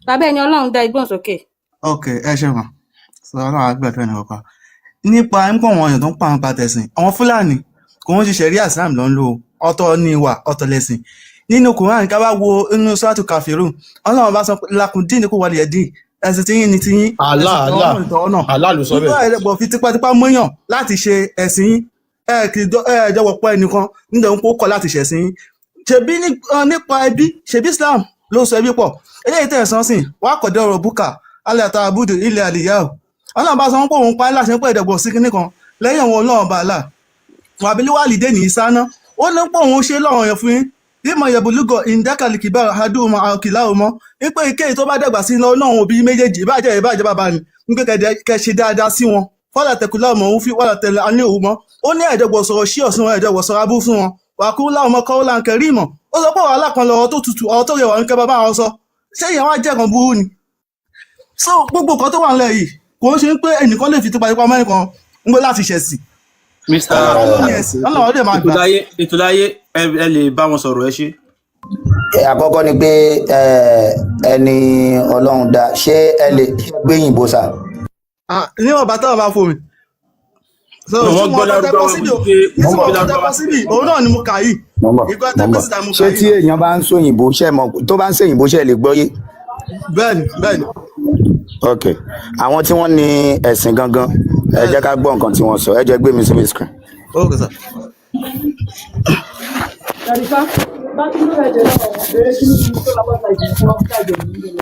Bàbá ẹni Ọlọ́run dá igbóhùn sókè. Ok, ẹ ṣe mọ̀ sọ Ọlọ́run àgbẹ̀fẹ́ ní ọkọ nípa ń pọ̀ wọn èèyàn tó ń pa àwọn patẹ̀sìn àwọn Fúlàní kò ń ṣe ṣẹ̀ríà Islam ló ń lò ó. Ọ̀tọ̀ ní ìwà, ọ̀tọ̀ lẹ̀sìn. Nínú Quran, ká bá wo inú Suratu Kafirun, Ọlọ́run bá sọ pé lakum dinukum waliya din, ẹ̀sìn tiyín ni tiyín, ẹ̀sìn Allah tọwọ́ Allah náà ni tọwọ́ náà. Allah ló sọ Nígbà bẹ́ẹ̀. ẹ̀rẹ́gbọ̀n fi tipátipá mọ́yàn láti ṣe ẹ̀sìn yín, ẹ kì í ẹ jọ̀wọ́ pọ̀ ẹnìkan nítorí pé ó kọ̀ láti ṣẹ̀sìn yín. Ṣebí nípa ẹbí, ṣebí Islam ló sọ ẹbí pọ̀. Eléyìí tẹ̀ sán sìn wà kọ̀dọ̀ ọ̀rọ̀ búkà alẹ́ àtàwọn abúdù ilẹ̀ àlìyá o. Ọlọ́run bá sọ wọn pé òun pa á láṣẹ pé ẹ̀dẹ̀gbọ̀n sí kinní kan lẹ́yìn àwọn Ọlọ́run bá là wàbílí wà lìdé ní ìsáná, ó ní pé òun ṣe lọ́rọ̀ yẹn fún yín ìmọ̀ yẹ̀bùlúgọ̀ ìdákàlìkì bá àdúmọ̀ àkìlá ọmọ wípé ike tó bá dàgbà sí lọ náà òbí méjèèjì, ìbàjẹ́ ìbàjẹ́ bàbá ni, wípé kẹ́ ṣe dáadáa sí wọn, fọlá tẹkùlá ọmọ òun fi wàlà tẹlẹ alẹ́ òun mọ́. Ó ní ẹ̀ẹ́dẹ́gbọ̀ sọ̀rọ̀ sí ọ̀sùn wọn, ẹ̀ẹ́dẹ́gbọ̀ sọ̀rọ̀ abú fún wọn, wà kú láwọn ọmọ kọ́ láǹkẹ́ rí ìmọ̀. Ó sọ pé wàhálà kan lọ́rọ̀ tó tutù, ọ̀rọ̀ tó rẹwà ní kẹ́ bàbá wọn sọ. Ṣé ìyẹn wá jẹ́ kan burú ni? So gbogbo nǹkan tó wà nílẹ̀ yìí, kò ń ṣe pé ẹnìkan lè fi tipátipá mẹ́rin kan ń gbé láti ṣẹ̀sìn. Mr. Ọlọ́run ló ní ẹ̀sìn, Ọlọ́run dẹ̀ máa gbà. Ètòláyé, Ètòláyé, ẹ lè bá wọn sọ̀rọ̀, ẹ ṣe. Àkọ́kọ́ ni pé ẹni Ọlọ́run dá, ṣé ẹ lè gbé yìnbó sà? Ah, níwọ̀n bá táwọn bá fò mí. So No, wọ́n tí gbọ́ wọn tẹ́ kọ́ Lárúbáwá síbi wípé tí wọ́n wọn gbọ́ tẹ́ kọ́ Lárúbáwá. síbi, òun náà ni mo kà yìí. Mo ń bọ̀. Ìgbà Mo tẹ́ ń pé bọ̀. síta mo Ṣé kà tí yìí. èèyàn bá ń sòyìnbó, ṣe mọ̀ tó bá ń sèyìnbó, ṣe lè gbọ́ yé? Bẹ́ẹ̀ni, bẹ́ẹ̀ni. Ok, àwọn tí wọ́n ní ẹ̀sìn gangan, ẹ jẹ́ ká gbọ́ nǹkan tí wọ́n sọ. Ẹ jẹ́ gbé mi síbi screen. Ok sir. Tàbíká, bá kí ló rẹ̀ jẹ́ náà, eré kí ní tó lápá ṣàìjẹ̀ fún ọ́n ṣàìjẹ̀ nínú.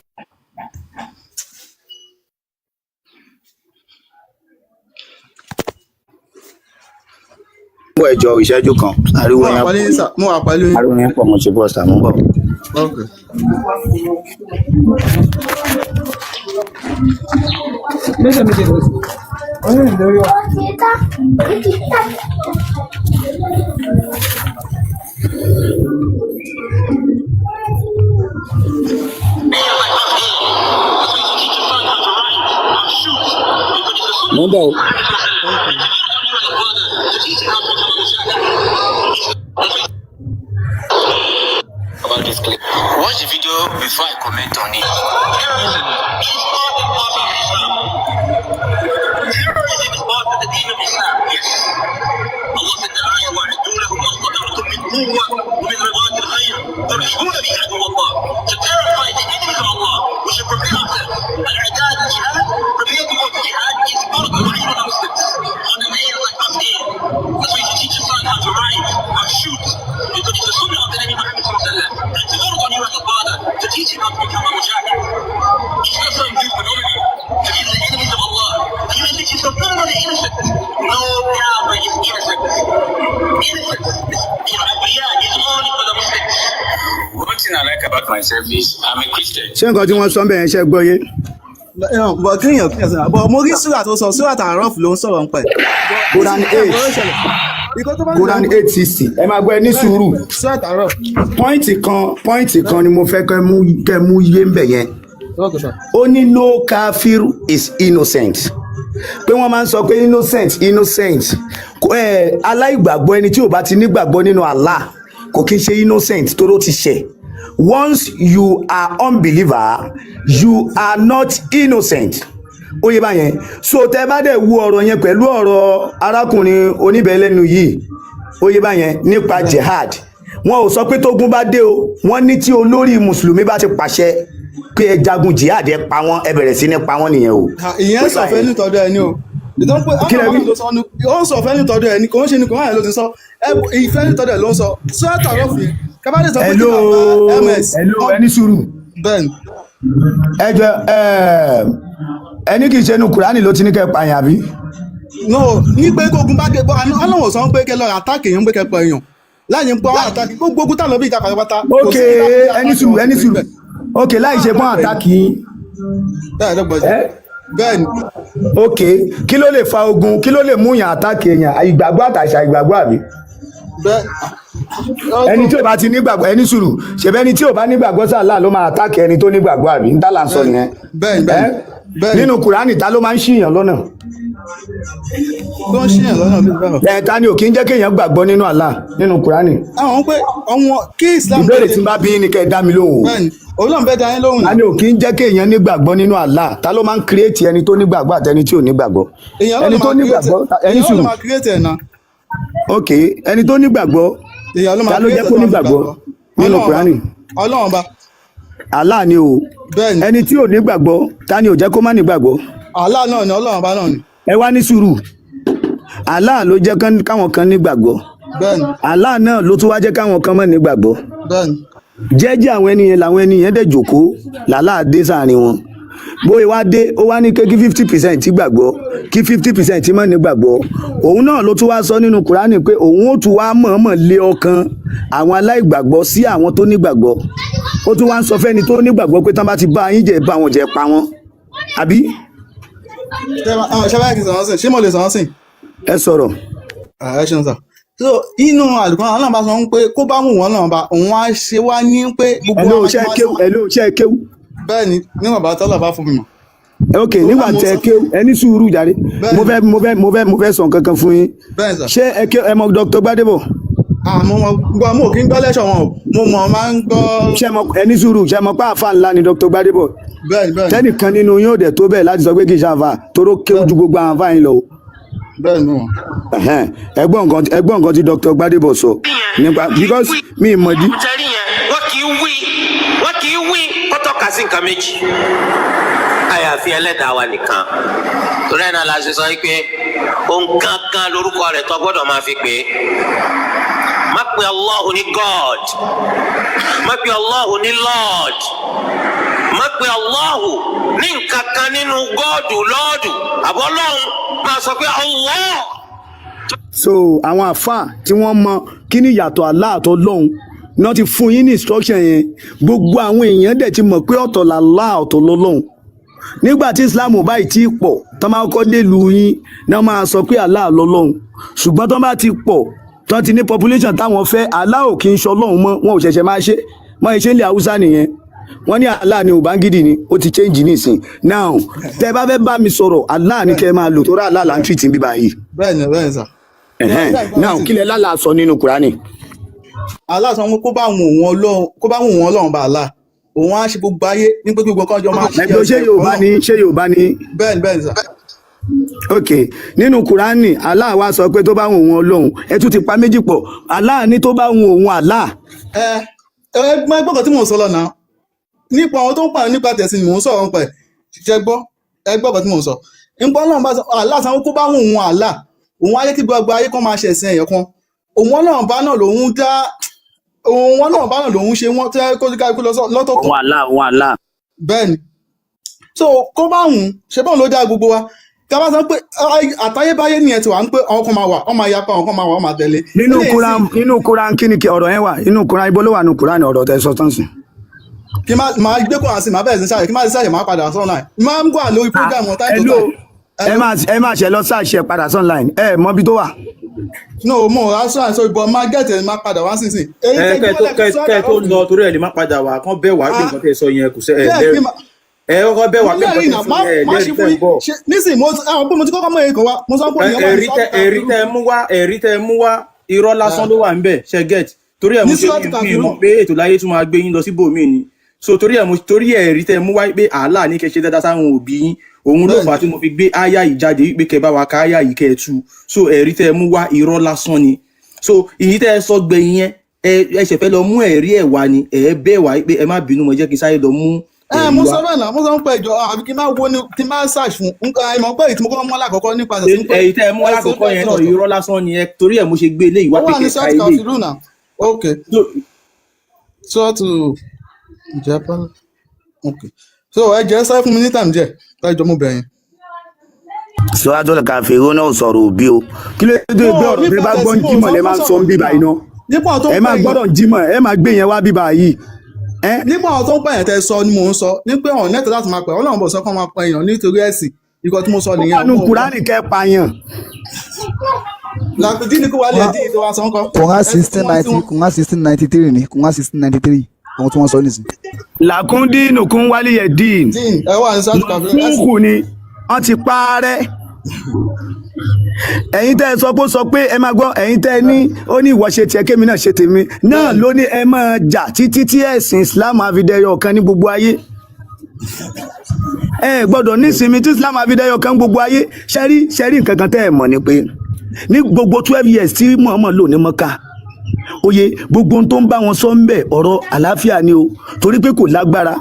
Mo ẹjọ ìṣẹ́jú kan, ariwo Mo wà yẹn pẹ̀lú yín sir, mo wà pẹ̀lú yín. Ariwo yẹn pọ̀, mo ṣe bọ́ sà, mo ń bọ̀. Ok. Méjì méjì lọ sí. Oyún ìlérí wa. Mo ń bọ̀ o. About this clip. Watch the video before I comment on it. Terrorism is part of the deen of Islam. Yes. Allah said the ayah, وَأَعِدُّوا لَهُمْ مَا اسْتَطَعْتُم مِّن قُوَّةٍ وَمِن رِبَاطِ الْخَيْلِ تُرْهِبُونَ بِهِ عَدُوَّ اللَّهِ. To terrify the enemies of Allah, we should prepare ourselves. Al-i'dad al-jihad, prepare towards jihad, is part of the life of the Muslims. On a day like us here, that's why you should teach your son how to ride, how to shoot, because it's the sunnah of the Nabi Muhammad sallallahu alaihi wasallam. And to learn on you as a father, to teach him how to become a mujahid. It's not some new phenomenon. To be the enemies of Allah. And you think yourself, no, no, they're innocent. No kafir is innocent. Innocent is, abriya is only for the Muslims. One thing I like about myself is I'm a Christian. Ṣé nǹkan tí wọ́n sọ ń bẹ̀ yẹn, ṣe gbọ́ yé? Bọ̀ kíyàn kíyàn sọ̀rọ̀ bọ̀, mo rí súrà tó sọ, súrà tààrọ̀fù ló ń sọ̀rọ̀ ń pẹ̀. Quran 8. Ìkọ́ tó bá ń Quran 8:60. Ẹ máa gbọ́, ẹ ní sùúrù. Súrà tààrọ̀fù. Point kan ni mo fẹ́ kẹ́ mú yé ń bẹ̀ yẹn. Ok sir. Ó ní no kafir is innocent, pé wọ́n máa ń sọ pé innocent, innocent. Aláìgbàgbọ́, ẹni tí ò bá ti nígbàgbọ́ nínú Allah, kò kí ń ṣe innocent tó ló ti ṣẹ̀. Once you are unbeliever, you are not innocent. Ó yé báyẹn? So tẹ bá dẹ̀ wo ọ̀rọ̀ yẹn pẹ̀lú ọ̀rọ̀ arákùnrin oníbẹ̀lẹ́nu yìí, ó yé báyẹn nípa jihad. Wọn ò sọ pé tógun bá dé o. Wọ́n ní tí olórí mùsùlùmí bá ti pàṣẹ pé ẹ jagun jihad, ẹ pa wọ́n, ẹ bẹ̀rẹ̀ sí ní pa wọ́n nìyẹn o. Ìyẹn sọ̀fẹ́ nítọ́dọ̀ ẹni o. Ìtọ́ pé Kí lẹ wí? Ó ń sọ̀fẹ́ nítọ́dọ̀ ẹni, kò ń ṣe ni kò ń hàn ló ti sọ. Ìfẹ́ nítọ́dọ̀ ẹ̀ ló ń sọ súrà tààrọ̀fù yẹn kábàdé sọ pé kí Hello. Bàbá ms. Hello, ẹni sùúrù. Bẹ́ẹ̀ni. Ẹ jọ, ẹni kì í ṣe inú Kùránì ló ti ní kẹ́ pààyàn, àbí? No, ní pé kógun bá dé bọ́, Ọlọ́run sọ pé kẹ́ lọ attack èèyàn, pé kẹ́ pọ̀ èèyàn láyé ń pọ́ attack gbogbo ogun táwọn bí ìta pátápátá. Kò Ok. sí ìta Ẹni sùúrù, ẹni sùúrù. Ok, láì ṣe pọ́n attack yín. Bẹ́ẹ̀ lọ́gbọ̀n. Ẹ Bẹ́ẹ̀ni. Ok, kí ló lè fa ogun? Kí ló lè mú yàn attack èèyàn? Ìgbàgbọ́ àtàṣà ìgbàgbọ́, àbí? Bẹ́ẹ̀. Ẹni tí ò bá ti nígbàgbọ́, ẹni sùúrù, ṣèbẹ́ ẹni tí ò bá nígbàgbọ́ sí Allah ló máa attack ẹni tó nígbàgbọ́, àbí? Ń tà là ń sọ nìyẹn. Bẹ́ẹ̀ni, bẹ́ẹ̀ni. Ẹ? Bẹ́ẹ̀ni. Nínú Kùránì, ta ló máa ń ṣìyàn lọ́nà? Tó ń ṣìyàn lọ́nà bí báwo? Ẹ ta ni ò kí ń jẹ́ kéèyàn gbàgbọ́ nínú Allah nínú Kùránì? Àwọn ń pé àwọn kí Islam tó Ìbéèrè dé. tí n bá bí yín ni kẹ́ ẹ dá mi lóhùn o. Bẹ́ẹ̀ni, òun náà ń bẹ́ da yín lóhùn. Ta ni ò kí ń jẹ́ kéèyàn nígbàgbọ́ nínú Allah? Ta ló máa ń create ẹni tó nígbàgbọ́ àti ẹni tí ò nígbàgbọ́? Èèyàn náà Ẹni ló tó máa create. nígbàgbọ́, ẹni Èèyàn náà ló sùúrù. máa create ẹ̀ náà. Ok, ẹni tó nígbàgbọ́, Èèyàn ló máa ta ló jẹ́ create kó ẹ̀ tó máa fi nígbàgbọ́ gbàgbọ́. nínú Ọlọ́run ọba. Kùránì? Ọlọ́run ọba. Allah ni o. Bẹ́ẹ̀ni. Ẹni tí ò nígbàgbọ́, ta ni ò jẹ́ kó má nígbàgbọ́? Allah náà ni, Ọlọ́run ọba náà ni. Ẹ wá ní sùúrù. Allah ló jẹ́ káwọn kan nígbàgbọ́. Bẹ́ẹ̀ni. Allah náà ló tún wá jẹ́ káwọn kan má nígbàgbọ́. Bẹ́ẹ̀ni. Jẹ́jẹ́ àwọn ẹni yẹn làwọn ẹni yẹn dẹ̀ jókòó, làlá dé sáàrin wọn. Bóyá wá dé, ó wá ní pé kí 50% gbàgbọ́, kí 50% má nígbàgbọ́. Òun náà ló tún wá sọ nínú Kùránì pé òun ó tún wá mọ̀ọ́mọ̀ lé ọkàn àwọn aláìgbàgbọ́ sí àwọn tó nígbàgbọ́. Ó tún wá ń sọ fẹ́ni tó nígbàgbọ́ pé tán bá ti bá yín jẹ́, bá wọn jẹ́, pa wọ́n, àbí? Ṣé báyìí kì í sọ̀rọ̀ sìn? Ṣé mo lè sọ̀rọ̀ sìn? Ẹ sọ̀rọ̀. Ẹ ṣeun sà. So inú àlùkò Ọlọ́run bá sọ pé kó bá wù wọ́n náà bá òun á ṣe wá ní pé gbogbo Ẹ ló wa ṣe máa kéwú, ẹ ló ṣe kéwú? Bẹ́ẹ̀ni, níwọ̀n bá tọ́lọ̀ bá fún mi mọ̀. Ok, nígbà tẹ kéwú, ẹ ní sùúrù jàre. Mo fẹ́ mo fẹ́ mo fẹ́ mo fẹ́ sọ nǹkan kan fún yín. Bẹ́ẹ̀ni sà. Ṣé ẹ ké, ẹ mọ Dr. Gbadebo? Àmọ́ mo gbọ́, mo kì í gbọ́ lẹ́ṣọ̀ wọn o, mo mọ̀, máa ń gbọ́. Ṣé mọ, ẹ ní sùúrù, ṣé mọ pé àáfà ńlá ni Dr. Gbadebo? Bẹ́ẹ̀ni, bẹ́ẹ̀ni. Tẹnìkan nínú yóò dẹ̀ tó bẹ́ẹ̀ láti sọ pé kì í ṣe àáfà toró kéwú ju gbogbo àwọn àáfà yín lọ o. Bẹ́ẹ̀ni, mo mọ̀. Ẹ̀hẹ́n, ẹ gbọ́ nǹkan tí Dr. Gbadebo sọ nípa, because mi ì mọ̀ dí. Tẹ́rí yẹn, wọ́n kì í wí, wọ́n kì í wí kó tọ́ka sí nǹkan méjì àyàfi ẹlẹ́dàá wa nìkan. Torí ẹ̀ náà la ṣe sọ pé ohun kankan lórúkọ rẹ̀ tó gbọ́dọ̀ máa fi pè é. Má pe Allahu ní God, má pe Allahu ní Lord, má pe Allahu ní nǹkan kan nínú gọ́ọ̀dù lọ́ọ̀dù àbọ̀lọ́hún, máa sọ pé Allah. So àwọn àáfà tí wọ́n mọ kí ni ìyàtọ̀ Allah àtọlọ́hun náà ti fún yín ní instruction yẹn. Gbogbo àwọn èèyàn dẹ̀ ti mọ̀ pé ọ̀tọ̀ làlá, ọ̀tọ̀ lọ́lọ́hun. Nígbà tí Islam ò báyìí tí pọ̀, tán máa kọ́ délùú yín náà máa sọ pé Allah lọ́lọ́hun. Ṣùgbọ́n tán bá ti pọ̀, tán ti ní population táwọn fẹ́, Allah ò kí ń ṣọlọ́hun mọ́. Wọn ò ṣẹ̀ṣẹ̀ máa ṣe mọ́ iṣẹ́ ilẹ̀ Haúsá nìyẹn. Wọ́n ní Allah ni Ubangiji ni, ó ti change nísìn. Now, tẹ́ bá fẹ́ bá mi sọ̀rọ̀, Allah ni kẹ́ ẹ máa lò, torí Allah là ń treat níbí báyìí. Bẹ́ẹ̀ni, bẹ́ẹ̀ni sà. Ẹ̀hẹ́n. Now, kí lẹ lálàá sọ nínú Kùránì? Allah sọ pé kó bá wù wọ́n Ọlọ́run, kó bá wù wọ́n Ọlọ́run bá Allah, òun á ṣe gbogbo ayé ní pé gbogbo kan jọ máa ṣe Ẹgbẹ́, ṣé Yorùbá ni? Ṣé Yorùbá ni? Bẹ́ẹ̀ni, bẹ́ẹ̀ni sà. Ok, nínú Kùránì, Allah wá sọ pé tó bá wù òun Ọlọ́run. Ẹ tún ti pa méjì pọ̀. Allah ní tó bá wù òun Allah. Ẹ ẹ gbọ́n gbọ́n kan tí mò ń sọ lọ́nà nípa àwọn tó ń pààyàn nípa tẹ̀sìn ni mò ń sọ̀rọ̀ nípa ẹ̀. Ṣe gbọ́, ẹ gbọ́ kan tí mò ń sọ nípa Ọlọ́run bá sọ, Allah sọ kó bá wù òun Allah, òun á yẹ kí gbogbo ayé kan máa ṣẹ̀sìn ẹ̀yọ̀ kan. Òun Ọlọ́run bá náà lòun dá, òun Ọlọ́run bá náà lòun ṣe wọ́n tẹ́ kó kó lọ lọ́tọ̀ọ̀tọ̀. Òun Allah, òun Allah. Bẹ́ẹ̀ni. So kó bá wùn ṣe bọ́n ló dá gbogbo wa. Tí a bá sọ pé àtayébáyé nìyẹn ti wà ń pé àwọn kan máa wà, wọ́n máa yapa, àwọn kan máa wà, wọ́n máa tẹ̀lé. Nínú Eléyìí Kùránì, nínú Kùránì, kí ni kí ọ̀rọ̀ yẹn wà nínú Kùránì? Ibo ló wà nínú Kùránì ọ̀rọ̀ tẹ sọ tán sí? Kí má máa gbé kó àǹsì, máa bẹ̀rẹ̀ sí ṣàyẹ̀, kí má ṣàyẹ̀, máa padà sọ́nà ẹ̀ máa ń gbà lórí program wọn time to Hello. time. Ẹ máa ṣe lọ sáàṣẹ padà online, ẹ mọ ibi tó wà. No, mo aṣọ àṣọ ìbọn máa gẹ̀tẹ̀, máa padà wá sínsìn. Èyí Ẹ tẹ́ kẹ tó gbọ́dọ̀ kẹ sọ́dà kẹ tó ọ̀fìn. lọ, torí ẹ lè má padà wá kán bẹ̀ wá pé nǹkan tẹ́ sọ yẹn kò sẹ ẹ Bẹ́ẹ̀ kí lẹ́rìí. Ẹ kọ́kọ́ bẹ̀ wá mo pé nǹkan lẹ́rìí tẹ́ náà sọ má yẹn ẹ má ṣe lẹ́rìí fún tẹ́ ń yín bọ̀. ṣe nísìnyí. Mo àwọn pé mo ti kọ́kọ́ mọ èyí kan wá, mo sọ pé ìyẹn wà ní Ẹ̀rí tẹ sọ́ọ̀tù ẹ̀rí tẹ mú wá, ẹ̀rí tẹ mú wá, irọ́ lásán ló wà ń bẹ̀ ṣe get. Torí ẹ̀ ní mo ṣe sọ́ọ̀tù ní mi kàfírù. mọ̀ pé ètò láyé tún máa gbé yín lọ síbòmíì ni. So torí ẹ̀ mo torí ẹ̀rí tẹ mú wá pé Allah ní kẹ́ ṣe dáadáa sáwọn òbí yín, òun ló Bẹ́ẹ̀ni. fà á tí mo fi gbé áyà yìí jáde wípé kẹ́ bá wa ka áyà yìí, kẹ́ ẹ tú. So ẹ̀rí tẹ mú wá, irọ́ lásán ni. So ìyí tẹ ẹ sọ gbẹ̀yìn yẹn, ẹ ṣẹ̀fẹ̀ lọ mú ẹ̀rí ẹ̀ wá ni. Ẹ bẹ̀ wá pé ẹ má bínú, mo jẹ́ kí n sáré lọ mú Ẹ ẹ̀rí mo wá. sọ bẹ́ẹ̀ náà, mo sọ pé ìjọ àbí kí n máa wo ni kí n máa search fún nǹkan ìmọ̀ pé èyí tí mo kọ́kọ́ mú alákọ̀ọ́kọ́ nípa ẹ̀sìn pé Èyí tẹ́ ẹ mú ẹ̀sìn alákọ̀ọ́kọ́ yẹn náà, ọ̀tọ̀. irọ́ lásán ni. Ẹ torí ẹ̀ mo ṣe gbé eléyìí wá Ó pé wà ní kẹ́ ẹ ka sọ́ọ̀tù eléyìí. kàfírù náà. Ok, sọ́ọ̀tù ìjẹ́pẹ́. Ok, so ẹ jẹ́ sáré fún mi ní time díẹ̀, ẹ jọ, mo bẹ̀ yín. Suratul Kafirun náà sọ̀rọ̀ òbí o. Kí ló dé No, gbé ọ̀rọ̀ bí nípa bá gbọ́n tẹ̀sí mo jímọ̀ sọ lẹ pé máa ń sọ sọ̀rọ̀ ń bí báyìí náà? Nípa àwọn tó ń Ẹ máa pẹ̀yàn. gbọ́dọ̀ jímọ̀, ẹ máa gbé yẹn wá bí báyìí ẹ. Nípa àwọn tó ń pẹ̀yàn tẹ sọ ni mò ń sọ ní pé ọ̀n nẹ́tọ̀ láti máa pẹ̀. Ọlọ́run bọ̀ sọ kán máa pẹ̀yàn nítorí ẹ̀sìn. Ikọ̀ tí mo sọ Ó nìyẹn. wà nù Kùránì kẹ́ pààyàn. Làpèdí ni kó wálé Quran ẹdí tó wá sọ ń kọ́ Quran ẹsìn tí sixteen wọ́n tí ninety wọ́n Quran 1693 ni, Quran 1693. Ohun tí wọ́n sọ nìsín. Lakum dinukum waliya din. Dín ẹ wà ní South Africa. Mọ̀nsúkù ni, wọ́n ti parẹ́. Ẹ̀yin tẹ́ ẹ sọ pé ó sọ pé ẹ máa gbọ́, ẹ̀yin tẹ́ ẹ ní ó ní ìwọ ṣe tiẹ̀, kémi náà ṣe tèmi náà, ló ní ẹ máa jà títí tí ẹ̀sìn Islam á fi dẹyọ kan ní gbogbo ayé. Ẹ gbọ́dọ̀ nísinmi tí Islam á fi dẹyọ kan ní gbogbo ayé. Ṣẹ́rí nǹkan kan tẹ́ ẹ mọ̀ ni pé ní gbogbo 12 years tí Muhammad lò ní Mọ́kà, oye gbogbo ohun tó ń bá wọn sọ ń bẹ̀, ọ̀rọ̀ àlàáfíà ni o, torí pé kò lágbára.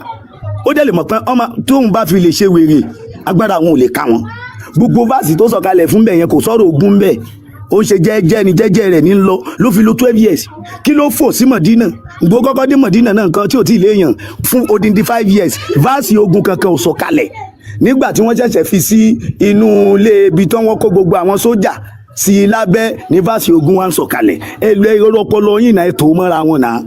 Ó dẹ̀ lè mọ̀ pé ọmọ tóun bá fi lè ṣe wèrè, agbára àwọn ò lè ká wọn. Gbogbo verse tó sọ̀kalẹ̀ fún bẹ̀ yẹn, kò sọ̀rọ̀ ogun bẹ̀. Ó ń ṣe jẹ́jẹ́ ni, jẹ́jẹ́ rẹ̀ ní lọ ló fi lo 12 years. Kí ló fò sí Mọ̀dínà? Gbogbo kọ́kọ́ dé Mọ̀dínà náà, nǹkan tí ò tí ì léèyàn fún odindi 5 years, verse ogun kankan ò sọ̀kalẹ̀. Nígbà tí wọ́n ṣẹ̀ṣẹ̀ fi sí inú ilé ibi tí wọ́n kó gbogbo àwọn sójà sí i lábẹ́ ní verse ogun wa ń sọ̀kalẹ̀. Ẹ lọ ẹ̀rọ ọpọlọ yìí náà, ẹ tó mọ́ra wọn náà.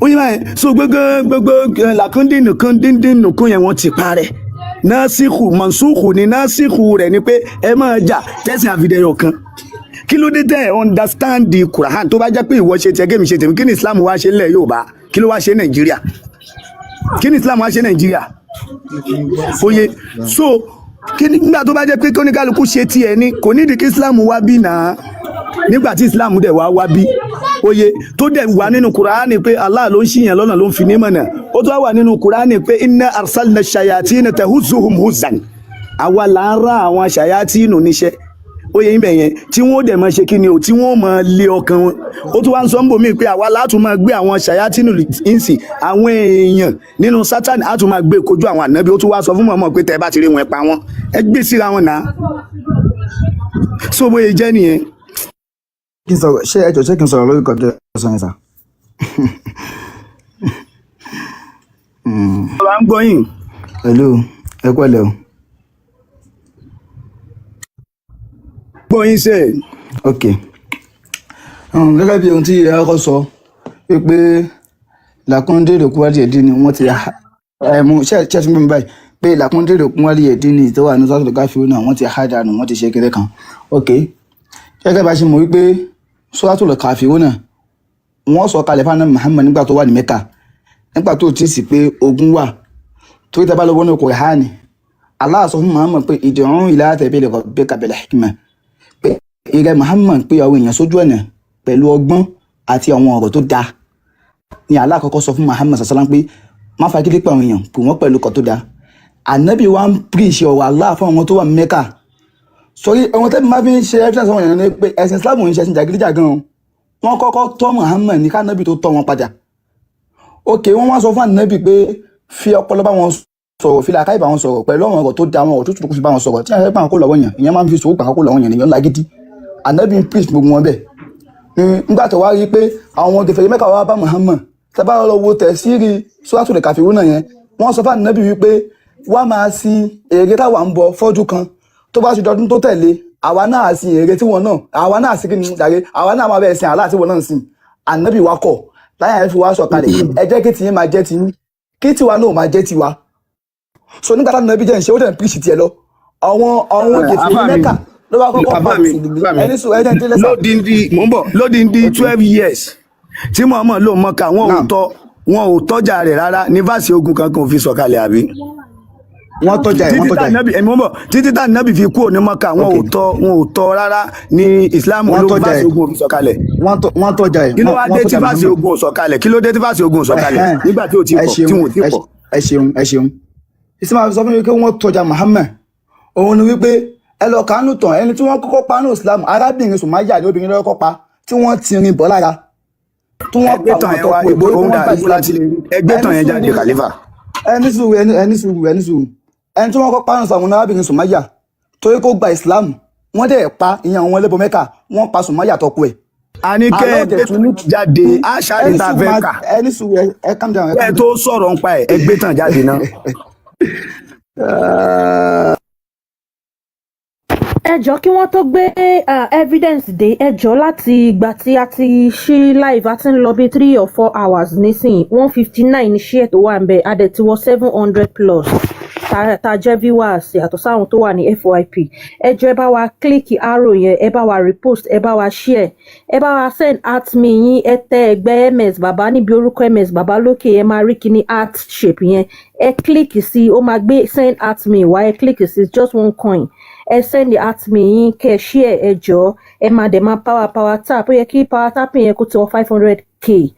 Ó yẹ báyìí. So gbogbo gbogbo làkúndínù kúndíndínù kún yẹn, wọ́n ti parẹ́. Násìkù mọ̀nsúkù ni, násìkù rẹ̀ ni pé ẹ máa jà tẹ̀sán àfidẹ́yọ̀ kan. Kí ló dé tẹ́ ẹ understand the Quran? Tó bá jẹ́ pé ìwọ ṣe tiẹ̀, kémi ṣe tèmi, kí ni Islam wá ṣe nílẹ̀ Yorùbá? Kí ló wá ṣe Nàìjíríà? Kí ni Islam wá ṣe Nàìjíríà? Oye, so kí ni nígbà tó bá jẹ́ pé kóníkálukú ṣe tiẹ̀ ni, kò nídìí kí Islam wá bí náà. Nígbà tí Islam dẹ̀ wá wá bí, oye tó dẹ̀ wà nínú Kùránì pé Allah ló ń ṣìyàn lọ́nà, ló ń fi ní mọ̀nà. Ó tó wà nínú Kùránì pé inna arsalna shayatina tahuzzuhum huzzan, àwa là ń rán àwọn ṣàyátìnù níṣẹ́. Oye yín bẹ̀ yẹn, tí wọ́n dẹ̀ máa ṣe kí ni o, tí wọ́n máa lé ọkàn wọn. Ó tún wá ń sọ ń bò mí pé àwa látún máa gbé àwọn ṣàyátìnù ìsìn, àwọn èèyàn nínú Sátani, á tún máa gbé kojú àwọn ànábì. Ó tún wá sọ fún mọ̀mọ́ pé tẹ́ ẹ bá ti rí wọn, ẹ pa wọn, ẹ gbé síra wọn náà. So bóyá jẹ́ nìyẹn. Kí n sọ̀rọ̀? Ṣé ẹ jọ̀ọ́, ṣé kí n sọ̀rọ̀ lórí kọjá sọ yẹn sà? Bàbá ń gbọ́ yín. Hello, ẹ pẹ̀lẹ́ o. Gbọ́ yín sẹ́ẹ̀. Ok, gẹ́gẹ́ bí ohun tí ẹ kọ́kọ́ sọ wípé làkúndé lòkúwálì ẹ̀dín ni wọ́n ti ẹ mú ṣe ṣe tún bí mi báyìí pé làkúndé lòkúwálì ẹ̀dín ni tó wà ní sọ́tò káfíń náà, wọ́n ti há dànù, wọ́n ti ṣe kéré kan. Ok, gẹ́gẹ́ bá ṣe mọ̀ wípé sọ́tò káfíń náà, wọ́n sọ kalẹ̀ fún Muhammad nígbà tó wà ní Mẹ́kà, nígbà tó ti sì pé ogun wà, torí tẹ́ bá lọ wọnú Kùránì, Allah sọ fún Muhammad pé ìdìrún ila sabili rabbika bil hikma, pé ìrẹ Muhammad, pé àwọn èèyàn sójú ọ̀nà pẹ̀lú ọgbọ́n àti àwọn ọ̀rọ̀ tó dáa. Ni Allah kọ́kọ́ sọ fún Muhammad sàlám pé má fagídí pa àwọn èèyàn, pè wọ́n pẹ̀lú kọ́ tó dáa. Ànábì wa ń píríṣì ọ̀rọ̀ Allah fún àwọn tó wà ní Mẹ́kà. Sọrí ohun tẹ́bí máa fi ń ṣe evidence àwọn èèyàn ni pé ẹ̀sìn Islam ń ṣe ẹ̀sìn jàgídíjàgan o. Wọ́n kọ́kọ́ tọ́ Muhammad ní kánábì tó tọ́ wọn padà. Ok, wọ́n wá sọ fún ànábì pé fi ọpọlọ bá wọn sọ̀rọ̀, fi làákàyè bá wọn sọ̀rọ̀, pẹ̀lú àwọn ọ̀rọ̀ tó da, àwọn ọ̀rọ̀ tó tutù fi bá wọn sọ̀rọ̀. Tí àwọn ẹgbẹ́ kó lọ́wọ́ yàn, ìyẹn máa ń fi sòwò pàkó lọ́wọ́ yàn, nìyẹn lágídí. Ànábì ń preach gbogbo wọn bẹ́ẹ̀. Nígbà tó wá rí i pé àwọn gèfèrè Mẹ́kà wá bá Muhammad, tábà lọ wo tẹ̀síìrì Suratul Kafirun yẹn, wọ́n sọ fún ànábì wípé wá máa sin ère táwa ń bọ fọ́dún kan, tó bá ti dọdún tó tẹ̀lé, àwa náà sin ère tí wọn náà, àwa náà sí kí ni jàre, àwa náà máa bẹ̀rẹ̀ sin Allah tí wọn náà ń sìn. Ànábì wa kọ̀ láyà ẹ̀ fi wá sọ̀kalẹ̀, ẹ jẹ́ kí tiyín máa jẹ́ tiyín, kí tiwa náà máa jẹ́ tiwa. So nígbà táwọn nàbí jẹ́ ń ṣe, ó dẹ̀ ń píríṣì tiẹ̀ lọ, àwọn gèfè Àfáà mi, Mẹ́kà ló bá kọ́kọ́ pa àfáà mi, mùsùlùmí. àfáà mi. Ẹni sùn, ẹni délẹ̀ sà. Lódìndí, mò ń bọ̀, lódìndí 12 years tí Muhammad lò Mọ́kà, wọn ò Naam. tọ́, wọn ò tọ́jà rẹ̀ rárá ní verse ogun kankan ò fi sọ̀kalẹ̀, àbí? Wọ́n tọ́jà ẹ̀, wọ́n Títí tọ́jà tá ẹ̀. nábì, ẹ̀mí mọ̀, títí tá nábì fi kúrò ní Mọ́kà, wọn ò tọ́, wọn ò tọ́ rárá ní Islam Wọ́n ló tọ́jà verse ẹ̀. ogun ò fi sọ̀kalẹ̀. Wọ́n tọ́jà ẹ̀. Kí ló wá Wọ́n dé tí tọ́jà verse Muhammad. ogun ò sọ̀kalẹ̀? Kí ló dé tí verse ogun ò sọ̀kalẹ̀ Ẹ̀hẹ́n. nígbà tí ò ti Ẹ pọ̀, tí ṣeun, wọn ò ti ẹ pọ̀? Ẹ ṣeun, ẹ ṣeun. Ìsìn máa fi sọ fún mi pé wọ́n tọ́jà Muhammad, òun ni wípé ẹ lọ kánú tán, ẹni tí wọ́n kọ́kọ́ pa ní Islam, arábìnrin Sùmáyà ní obìnrin lọ́kọ́ pa, tí wọ́n ti rin bọ́ lára, tí wọ́n Ẹgbẹ́ pa tàn àwọn yẹn wá àtọ́kù ẹ̀ ibo torí pé òun wọ́n dà gba ibo Islam. láti lè rí ẹgbẹ́ Ẹni tàn yẹn jáde sùúrù, Khalifa. Ẹni sùúrù, ẹni sùúrù, ẹni sùúrù. Ẹni tí wọ́n kọ́ pa ní Islam ní arábìnrin Sùmáyà, torí kó gba Islam, wọ́n dẹ̀ pa ìyẹn àwọn ẹlẹ́bọ Mẹ́kà, wọ́n pa Sùmáyà tọkọ ẹ̀. A ní kẹ́ Allah ẹgbẹ́ dẹ̀ tún ní jáde aṣáájú ẹni tá a sùúrù fẹ́ máa kà. Ẹni sùúrù, ẹ calm down, ẹ Kẹ́ ẹ calm tó down. sọ̀rọ̀ nípa ẹ̀, ẹgbẹ́ tàn jáde náà. Ẹ jọ, kí wọ́n tó gbé evidence dé, ẹ jọ, láti ìgbà tí a ti ṣí live, a ti ń lọ bí 3 or 4 hours nísìnyí, 159 share tó wà ń bẹ̀, a dẹ̀ ti wọ 700 plus. Tá jẹ́ viewers yàtọ̀ sáwọn tó wà ní FYP, ẹ jọ̀ọ́, ẹ bá wa click arrow yẹn, ẹ bá wa repost, ẹ bá wa share, ẹ bá wa send at me yín. Ẹ tẹ ẹgbẹ́ ms bàbá, níbi orúkọ ms bàbá lókè, ẹ máa rí kíní heart shape yẹn, ẹ click sí, ó máa gbé send at me wá. Ẹ click sí, just one coin. Ẹ send the at me yín, kẹ share. Ẹ jọ̀ọ́, ẹ máa dẹ̀ máa power tap. Ó yẹ kí power tapping yẹn kó ti wọ 500K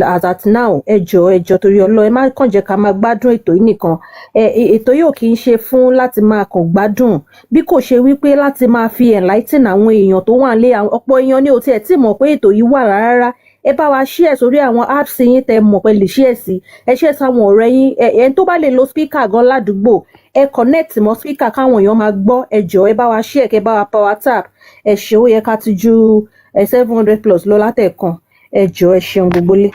as at now. Ẹ jọ̀ọ́, ẹ jọ̀ọ́, torí Ọlọ́run, ẹ má kàn jẹ́ ká máa gbádùn ètò yìí nìkan. Ẹ ètò yìí ò kì í ṣe fún láti máa kàn gbádùn, bí kò ṣe wípé láti máa fi enlighten àwọn èèyàn tó wà nílé. Ọ̀pọ̀ èèyàn ní ò tiẹ̀ tí mọ̀ pé ètò yìí wà rárá. Ẹ bá wa share sórí àwọn apps yín tẹ mọ̀ pé lè share sí. Ẹ share sáwọn ọ̀rẹ́ yín. Ẹ ẹni tó bá lè lo speaker gan ládùúgbò, ẹ connect mọ́ speaker káwọn èèyàn máa gbọ́. Ẹ jọ̀ọ́, ẹ bá wa share, kẹ bá wa power tap. Ẹ ṣe, ó yẹ ká ti ju ẹ 700 plus lọ látẹ̀kan. Ẹ jọ̀ọ́, ẹ ṣeun gbogbo lé.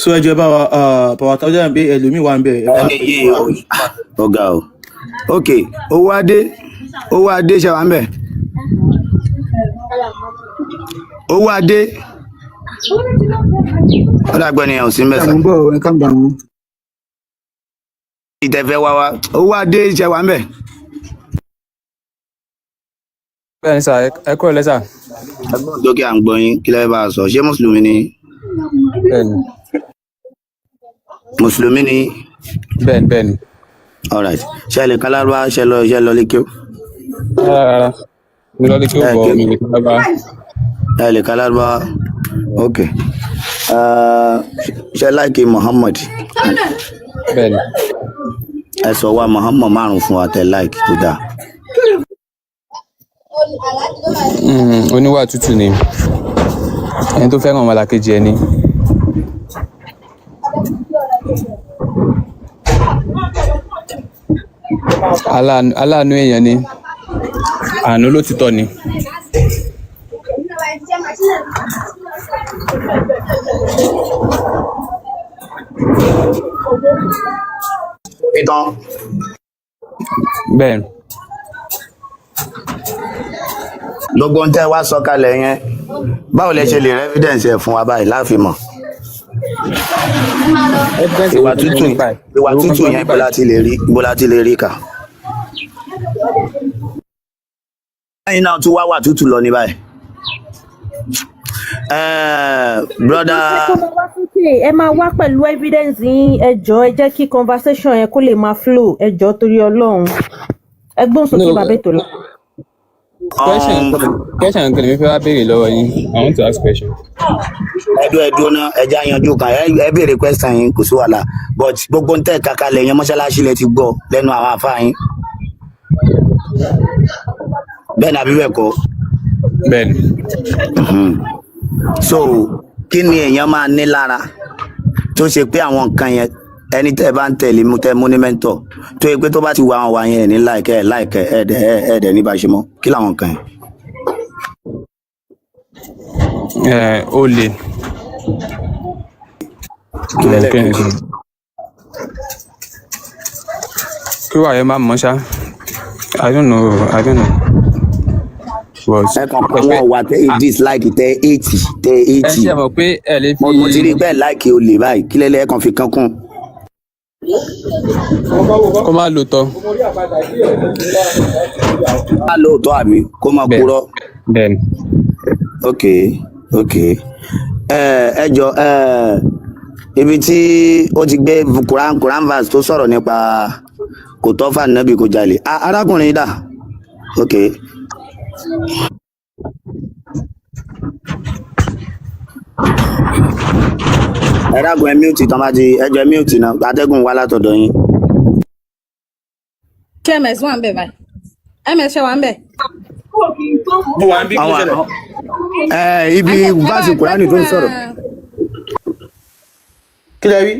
So ẹ jọ̀ọ́, ẹ bá wa power tap jẹ́ pé ẹlòmíì wà ń bẹ̀, ẹ bá Ẹni yìí ọ̀gá o. Ok, owó adé, owó adé, ṣe wà ń bẹ̀? Owó adé, ó dàgbẹ́ ni ẹ̀ ò sí ń bẹ̀ sà. Mo ń bọ̀, ẹ kàn gbà wọn. Ìtẹ̀fẹ́ wá wá, owó adé, ṣe wà ń bẹ̀? Bẹ́ẹ̀ni sà, ẹ kúrò lẹ́sà. Ẹgbọ́n tó kí à ń gbọ́ yín, kí lẹ́ bá a sọ? Ṣé mùsùlùmí ni? Bẹ́ẹ̀ni. Mùsùlùmí ni? Bẹ́ẹ̀ni, bẹ́ẹ̀ni. Alright, ṣe lè kálárúbá? Ṣe lọ lé kí ó? Rárá, rárá, mi lọ lé kí ó Ẹ bọ̀ kí mi lè kí bá. Ẹ lè kálárúbá, ok. Ṣe láìkí Muhammad? Bẹ́ẹ̀ni. Ẹ sọ wa Muhammad márùn fún wa tẹ láìkí tó dáa. Oníwà tútù ni, ẹni tó fẹ́ràn ọmọlàkejì ẹni. Aláàánú èèyàn ni, àánú ló ti tọ́ ni. Ìtàn. Bẹ́ẹ̀ni. Gbogbo ohun tẹ́ wá sọ kalẹ̀ yẹn, báwo lẹ ṣe lè rí evidence ẹ̀ fún wa báyìí láàfin mọ̀? Evidence Ìwà wo tútù gangan nípa ẹ̀? Ìwà Èwo tútù gangan yẹn, nípa ibo ẹ̀? la ti lè rí, ibo la ti lè rí kà? Lẹ́yìn náà tún wá wà tútù lọ ní báyìí. Brother. Ẹ tó máa wá sókè, ẹ máa wá pẹ̀lú evidence yín. Ẹ jọ̀ọ́, ẹ jẹ́ kí conversation yẹn kó lè máa flow. Ẹ jọ̀ọ́, torí Ọlọ́run, ẹ gbóhùn sókè. No, Bàbá ètò lọ. Question kan lèmi fẹ́ wá béèrè lọ́wọ́ yín. I want to ask question. Ẹdún, ẹdún náà, ẹjẹ àyànjú kan. Ẹ béèrè question yín, kò sí wàhálà, but gbogbo ń tẹ kàkálẹ̀ yẹn, mọ́ṣáláṣí lẹ ti gbọ́ lẹ́nu àwọn àfáà yín, bẹ́ẹ̀ ni àbí bẹ́ẹ̀ kọ́? Bẹ́ẹ̀ni. So kí ni èèyàn máa ní lára tó ṣe pé àwọn nǹkan yẹn, ẹni tẹ́ ẹ bá ń tẹ̀lé mú, tẹ́ mú ní mẹ́ńtọ̀, tó yẹ pé tó bá ti wà àwọn wà yẹn, ẹ̀ ní láìkẹ́ ẹ̀ láìkẹ́ ẹ̀ dẹ̀ ẹ̀ dẹ̀ ní bá ṣe mọ́? Kí làwọn nǹkan yẹn? Ẹ ó le. Kí Kí ni lẹ́lẹ́kejì? Kí wàá yẹn má mọ̀ ṣá. I don't know, I don't know. But Ẹ kàn pa ẹ pé àwọn ọ̀wà tẹ dislike, tẹ eighty, tẹ ẹ eighty. ṣe mọ̀ pé ẹ lè Mo ti fi rí i bẹ́ẹ̀ láìkí olè báyìí, kí lẹ́lẹ́ ẹ kàn fi kán kún? Kó má lò tọ́. Má lóòótọ́ àbí kó má Bẹ́ẹ̀ purọ́? Bẹ́ẹ̀ni. Ok, ẹ jọ, ẹ ibi tí ó ti gbé Quran verse tó sọ̀rọ̀ nípa kò tọ́ fà nábì kò jalè. Ah, arákùnrin dà? Ok, ẹ dákun, ẹ mute tán bá ti, ẹ jọ, ẹ mute náà, atẹ́gùn wá látọ̀dọ̀ yín. Ṣé ms wà ń bẹ̀ báyìí? Ms ṣe wà ń bẹ̀? Mo wà ń bí, kí ló Àwọn ṣẹlẹ̀? Ẹ ibi Ẹ bá verse wa gbé Kùránì tó ń sọ̀rọ̀. Quran. Kí lẹ rí?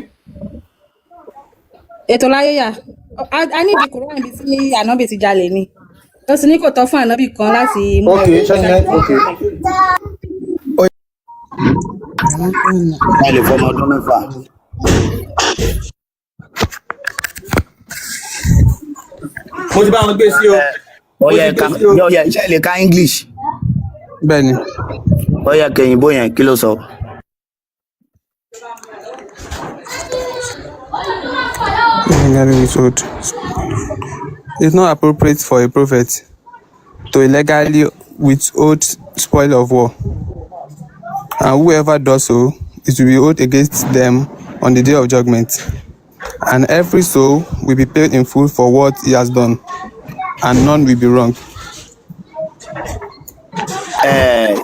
Ètò láyé yà, a ní ìdí Quran ibi tí ànábì ti jalè ni. Ó sì ní kò tọ́ fún ànábì kan láti mú Ok, ẹrù ṣẹ́ni jáde. ok. Ẹ lè fọmọ ọdún 6. Mo ti bá wọn gbé sí o. Mo Ọyẹ ti ká gbé sí o. ọyẹ iṣẹ́ lè ka English. Bẹ́ẹ̀ ni. Ọyẹ kẹyìnbó yẹn kí ló sọ? Illegally withhold. It's not appropriate for a prophet to illegally withhold spoil of war, and whoever does so, it will be held against them on the day of judgment. And every soul will be paid in full for what he has done, and none will be wronged. Ẹ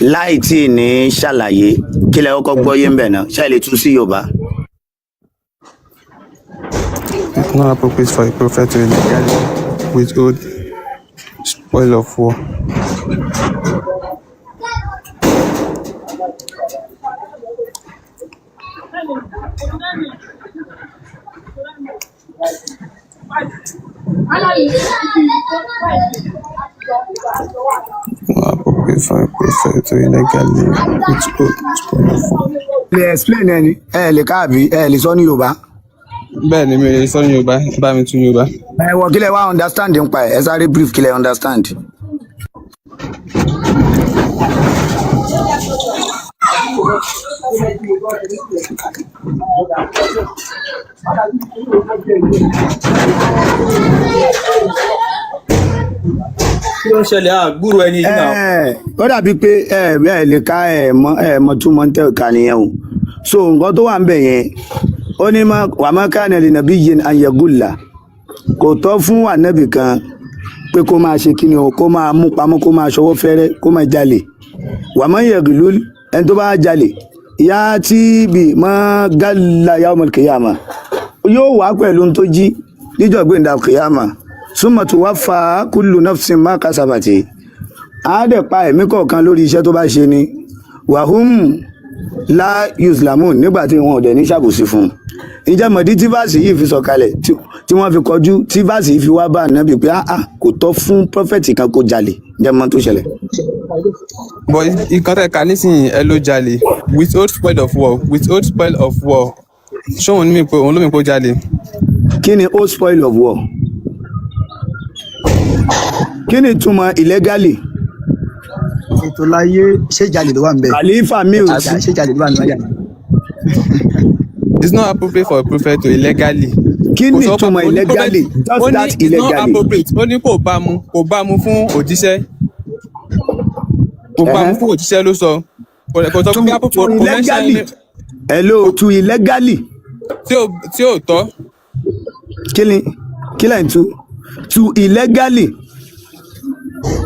láì tí ì ní ṣàlàyé, kí lẹ kọ́kọ́ gbọ́ yé ń bẹ̀ náà, ṣáà lè tú sí Yorùbá? It's not appropriate for a prophet to illegally withhold spoil of war. Not appropriate for a prophet to illegally withhold spoil of war. Lè explain ẹni ẹ lè káàbí ẹ lè sọ ní Yorùbá. Bẹ́ẹ̀ ni, mi ò lè sọ ní Yorùbá, ẹ bá mi tún Yorùbá. Ẹ wọ kílẹ̀ wá understand nípa ẹ, ẹ sáré brief kílẹ̀ understand. Kí ló ń ṣẹlẹ̀? Àgbúrò ẹni yìí náà. Ẹ ó dàbí pé ẹ ẹ lè ka, ẹ mọ ẹ mọ túmọ̀ ń tẹ̀ ká nìyẹn o. So nǹkan tó wà ń bẹ̀ yẹn, ó ní má wà má ká ní nàbí yẹn àyẹ̀gùlà, kò tọ́ fún ànábì kan pé kó máa ṣe kíni o, kó máa mú pamọ́, kó máa ṣọwọ́ fẹ́rẹ́, kó máa jalè. Wà má yẹ̀gùlù, ẹni tó bá jalè, yá tí bì má gàlà yawmal kìyàmà, yóò wá pẹ̀lú ohun tó jí níjọ́ gbẹ̀ndà kìyàmà. Súnmọ̀ tó wá fa kullu nafsin má kásábàtì, á dẹ̀ pa ẹ̀mí kọ̀ọ̀kan lórí iṣẹ́ tó bá ṣe ni. Wàhùn la yuslamun, nígbà tí wọn ò dẹ̀ ní ṣàbòsí fún un. Ìjẹ́ mọ̀dí tí fáàsì yìí fi sọ̀kalẹ̀, tí wọ́n fi kọjú, tí fáàsì yìí fi wá bá ànábì pé áá kò tọ́ fún prọfẹ̀tì kan kó jalè? Ìjẹ́ mọ̀ tó ṣẹlẹ̀? But nǹkan tẹ́ ka nísìnyí, ẹ ló jalè, withhold spoil of war, withhold spoil of war, ṣé òun ní mi pé òun ló mi pé ó jalè? Kí ni ó spoil of war? Kí ni ìtumọ̀ illegally? Ètò láyé, ṣé ìjàlè ló wà ń bẹ? Khalifa mute. Ṣé ìjàlè ló wà ń bẹ? It's not appropriate for a prophet to illegally. Kí Kò ni sọ pé ìtumọ̀ ó ní prophet, illegally? ó Just ní that it's not illegally. appropriate, ó ní kò bá mu, kò bá mu fún òjíṣẹ́, kò bá mu Ẹ̀hẹ́n. fún òjíṣẹ́ ló sọ. Kò sọ To pé to kò mention illegally, hello, to illegally. Tí ò tọ́. Kí ni kí lẹ́yìn tú to illegally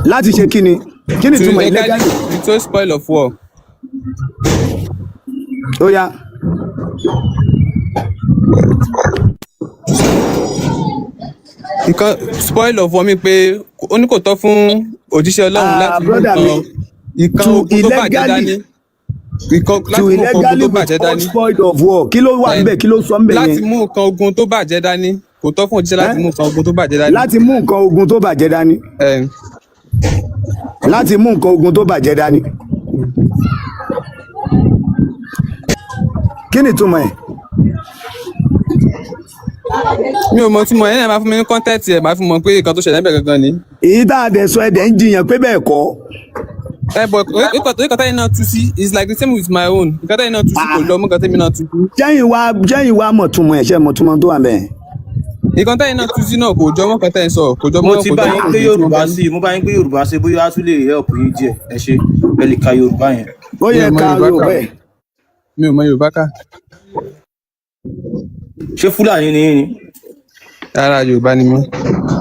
láti ṣe kí ni, kí ni To ìtumọ̀ illegally illegally? Withhold spoil of war. Ó yá. Nǹkan spoil of war mi pé ó ní kò tọ́ fún òjíṣẹ́ Ọlọ́run Ah, láti mú brother mi, nǹkan to ogun tó bàjẹ́ dání, illegally, nǹkan to láti mú nǹkan ogun illegally tó bàjẹ́ withhold dání. spoil of war, kí ló wà Ẹ, níbẹ̀? Kí ló sọ níbẹ̀ láti yẹn? mú nǹkan ogun tó bàjẹ́ dání, kò tọ́ fún òjíṣẹ́ láti Ẹ́? mú nǹkan ogun tó bàjẹ́ dání. Láti mú nǹkan ogun tó bàjẹ́ dání. Ẹ, Láti mú nǹkan ogun tó bàjẹ́ dání, kí ni ìtumọ̀ ẹ̀? Mi ò mọ túmọ̀ ẹ̀ náà, máa fún mi ní kọ́ńtẹ́ẹ̀tì ẹ̀, máa fi mọ̀ pé nǹkan tó ṣẹlẹ̀ níbẹ̀ gangan ni. Èyí tá a dẹ̀ sọ, ẹ̀ dẹ̀ ń jiyàn pé bẹ́ẹ̀ kọ́. Ẹ bọ̀ nǹkan táyì náà tú sí is like the same with my own. Nǹkan táyì náà tú sí kò lọ mọ́ nǹkan tẹ́mi náà tú sí. Jẹ́yìn wá mọ̀ túmọ̀ ẹ̀, ṣe mọ̀ túmọ̀ tó wà bẹ́ẹ̀? Nǹkan táyì náà tú sí náà kò jọ mọ́ nǹkan táyì sọ, kò jọ Mo mọ́ ti kò bá jọ mọ́ yín gbé nǹkan tí mo Yorùbá bá sí i, mo bá yín gbé Yorùbá sí i, bóyá á tún lè help yín díẹ̀. Ẹ ṣe, ẹ lè ka Yorùbá yẹn. Ó Mi yẹ ò mọ ká Yorùbá kà. Yorùbá ẹ̀. Mi ò mọ Yorùbá kà. Ṣé Fúlàní ni yín ni? Rárá, Yorùbá ni mí.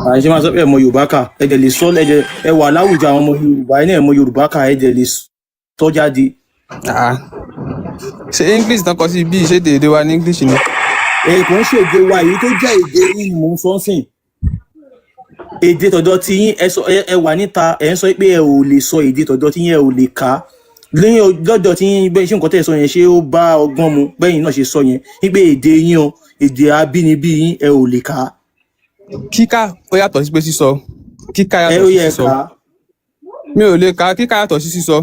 Àṣé máa sọ pé ẹ mọ Yorùbá kà, ẹ dẹ̀ lè sọ, ẹ dẹ̀ ẹ wà láwùjọ àwọn ọmọ Yorùbá, ẹ náà ẹ mọ Yorùbá kà, ẹ dẹ̀ lè sọ jáde. Ah. Ṣé English tán kọ sí bí ṣé èdè wa ní English ni? Èyí kò ń ṣe èdè wa, èyí tó jẹ́ èdè yín ni mò ń sọ sìn. Èdè tọ̀dọ̀ tí yín, ẹ sọ, ẹ wà níta, ẹ ń sọ pé ẹ ò lè sọ èdè tọ̀dọ̀ tí yín, ẹ ò lè kà á lẹ́yìn lọ́dọ̀ tí yín bẹ́ẹ̀. Ṣé nǹkan tẹ́ ẹ sọ yẹn, ṣé ó bá ọgbọ́n mu bẹ́yìn náà ṣe sọ yẹn wípé èdè yín o, èdè abínibí yín, ẹ ò lè kà á? Kíkà ó yàtọ̀ sí pé sísọ. Kíkà Ẹ yàtọ̀ ó sí yẹ sísọ. kà á. Mi ò lè kà á, kíkà yàtọ̀ sí sísọ.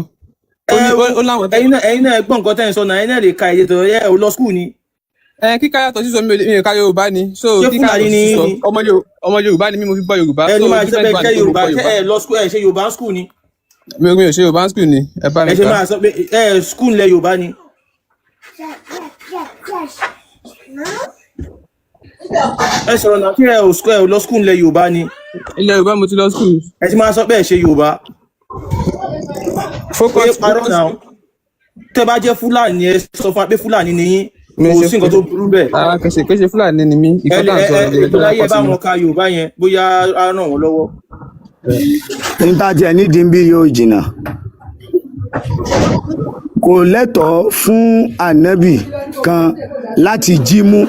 Ó Ẹ ní ó láwọn ẹ̀yin náà, ẹ̀yin náà ẹ gbọ́ nǹkan tẹ́ ẹ ń sọ náà, ẹ̀yin náà lè ka èdè tọ̀dọ̀ ẹ ò lọ school ni. Ẹ kíkà yàtọ̀ sísọ, mi ò ka Yorùbá ni, so Ṣé kíkà Fúlàní yàtọ̀ ni sísọ. yín ni? Ọmọ Yorùbá ni mí, mo fi gbọ́ Yorùbá. Ẹni So máa ṣe different bẹ́ẹ̀ one jẹ́ ni pé mo Yorùbá gbọ́ ṣé Yorùbá. Ẹ lọ school, ẹ ṣe Yorùbá school ni? Mi ò ṣe Yorùbá school ni, ẹ bá Ẹ mi ṣe kà. máa sọ pé ẹ school ńlẹ̀ Yorùbá ni. Ẹ sọ̀rọ̀ náà, kí ẹ ò school, ẹ ò lọ school ńlẹ̀ Yorùbá ni? Ilẹ̀ Yorùbá mo ti lọ school. Ẹ ti máa sọ pé ẹ ṣe Yorùbá. Ẹ Focus parọ́ focus náà. Tẹ́ bá jẹ́ Fúlàní, ẹ sọ fún wa pé Fúlàní ni yín. Mi ò Kò ṣe sí nǹkan tó burú bẹ́ẹ̀. Rárá, kìí ṣe Fúlàní ni mí. Ẹ Ìkọ́ lè tá à ń ẹ sọ ẹ ni ètò ẹjọ́ láyé, ẹ kọ́ bá sí mi. wọn ka Yorùbá yẹn, bóyá á ràn wọ́n lọ́wọ́. Níta tiẹ̀ nídìí ń bí yóò jìnnà. Kò lẹ́tọ̀ọ́ fún ànábì kan láti jí mú,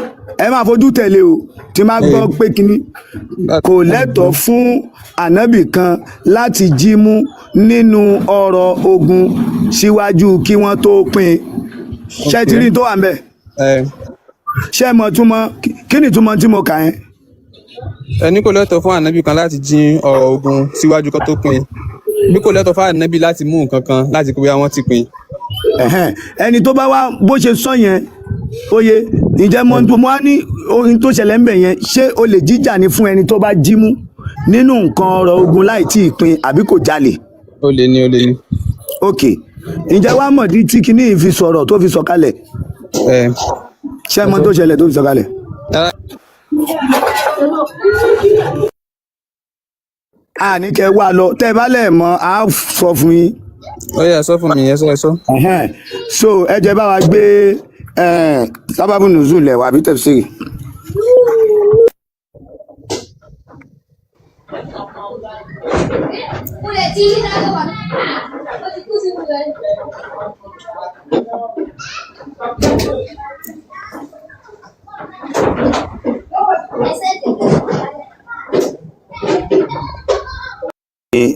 ẹ máa fojú tẹ̀lé o, tí máa gbọ́ pé kínní, kò lẹ́tọ̀ọ́ fún ànábì kan láti jí mú nínú ọrọ̀ ogun síwájú kí wọ́n tó pín in. Ṣé ti rí tó wà ń bẹ̀? Ṣé ẹ mọ̀ túmọ̀ kí ni túmọ̀ tí mo kà yẹn? Ẹni kò lẹ́tọ̀ọ́ fún ànábì kan láti jí ọ̀rọ̀ ogun síwájú kan tó pín in, bí kò lẹ́tọ̀ọ́ fún ànábì láti mú nǹkan kan láti pé bóyá wọ́n ti pín in. Ẹ̀hẹ́n. Ẹni tó bá wá bó ṣe sọ yẹn, oye, ǹjẹ́ mo mo á ní ohun tó ṣẹlẹ̀ ń bẹ̀ yẹn, ṣé olè jíjà ni fún ẹni tó bá jí mú nínú nǹkan ọrọ̀ ogun láì tí ì pín, àbí kò jalè? Olè ni, olè ni. Ok, ǹjẹ́ wàá mọ̀ di tí kinní yìí fi sọ̀rọ̀ tó fi sọ̀kalẹ̀? Ṣé ẹ mọ̀ tó ṣẹlẹ̀ tó fi sọ̀kalẹ̀? Àní kẹ́ wá lọ, tẹ́ ẹ bá lẹ̀ mọ̀, á sọ fún yín. Ó yá, sọ fún mi, ẹ sọ, ẹ sọ. Ẹ̀hẹ́n. So ẹ jẹ́ bá wa gbé sábàbù nùzùl lẹ̀ wá àbí tẹ̀síìrì.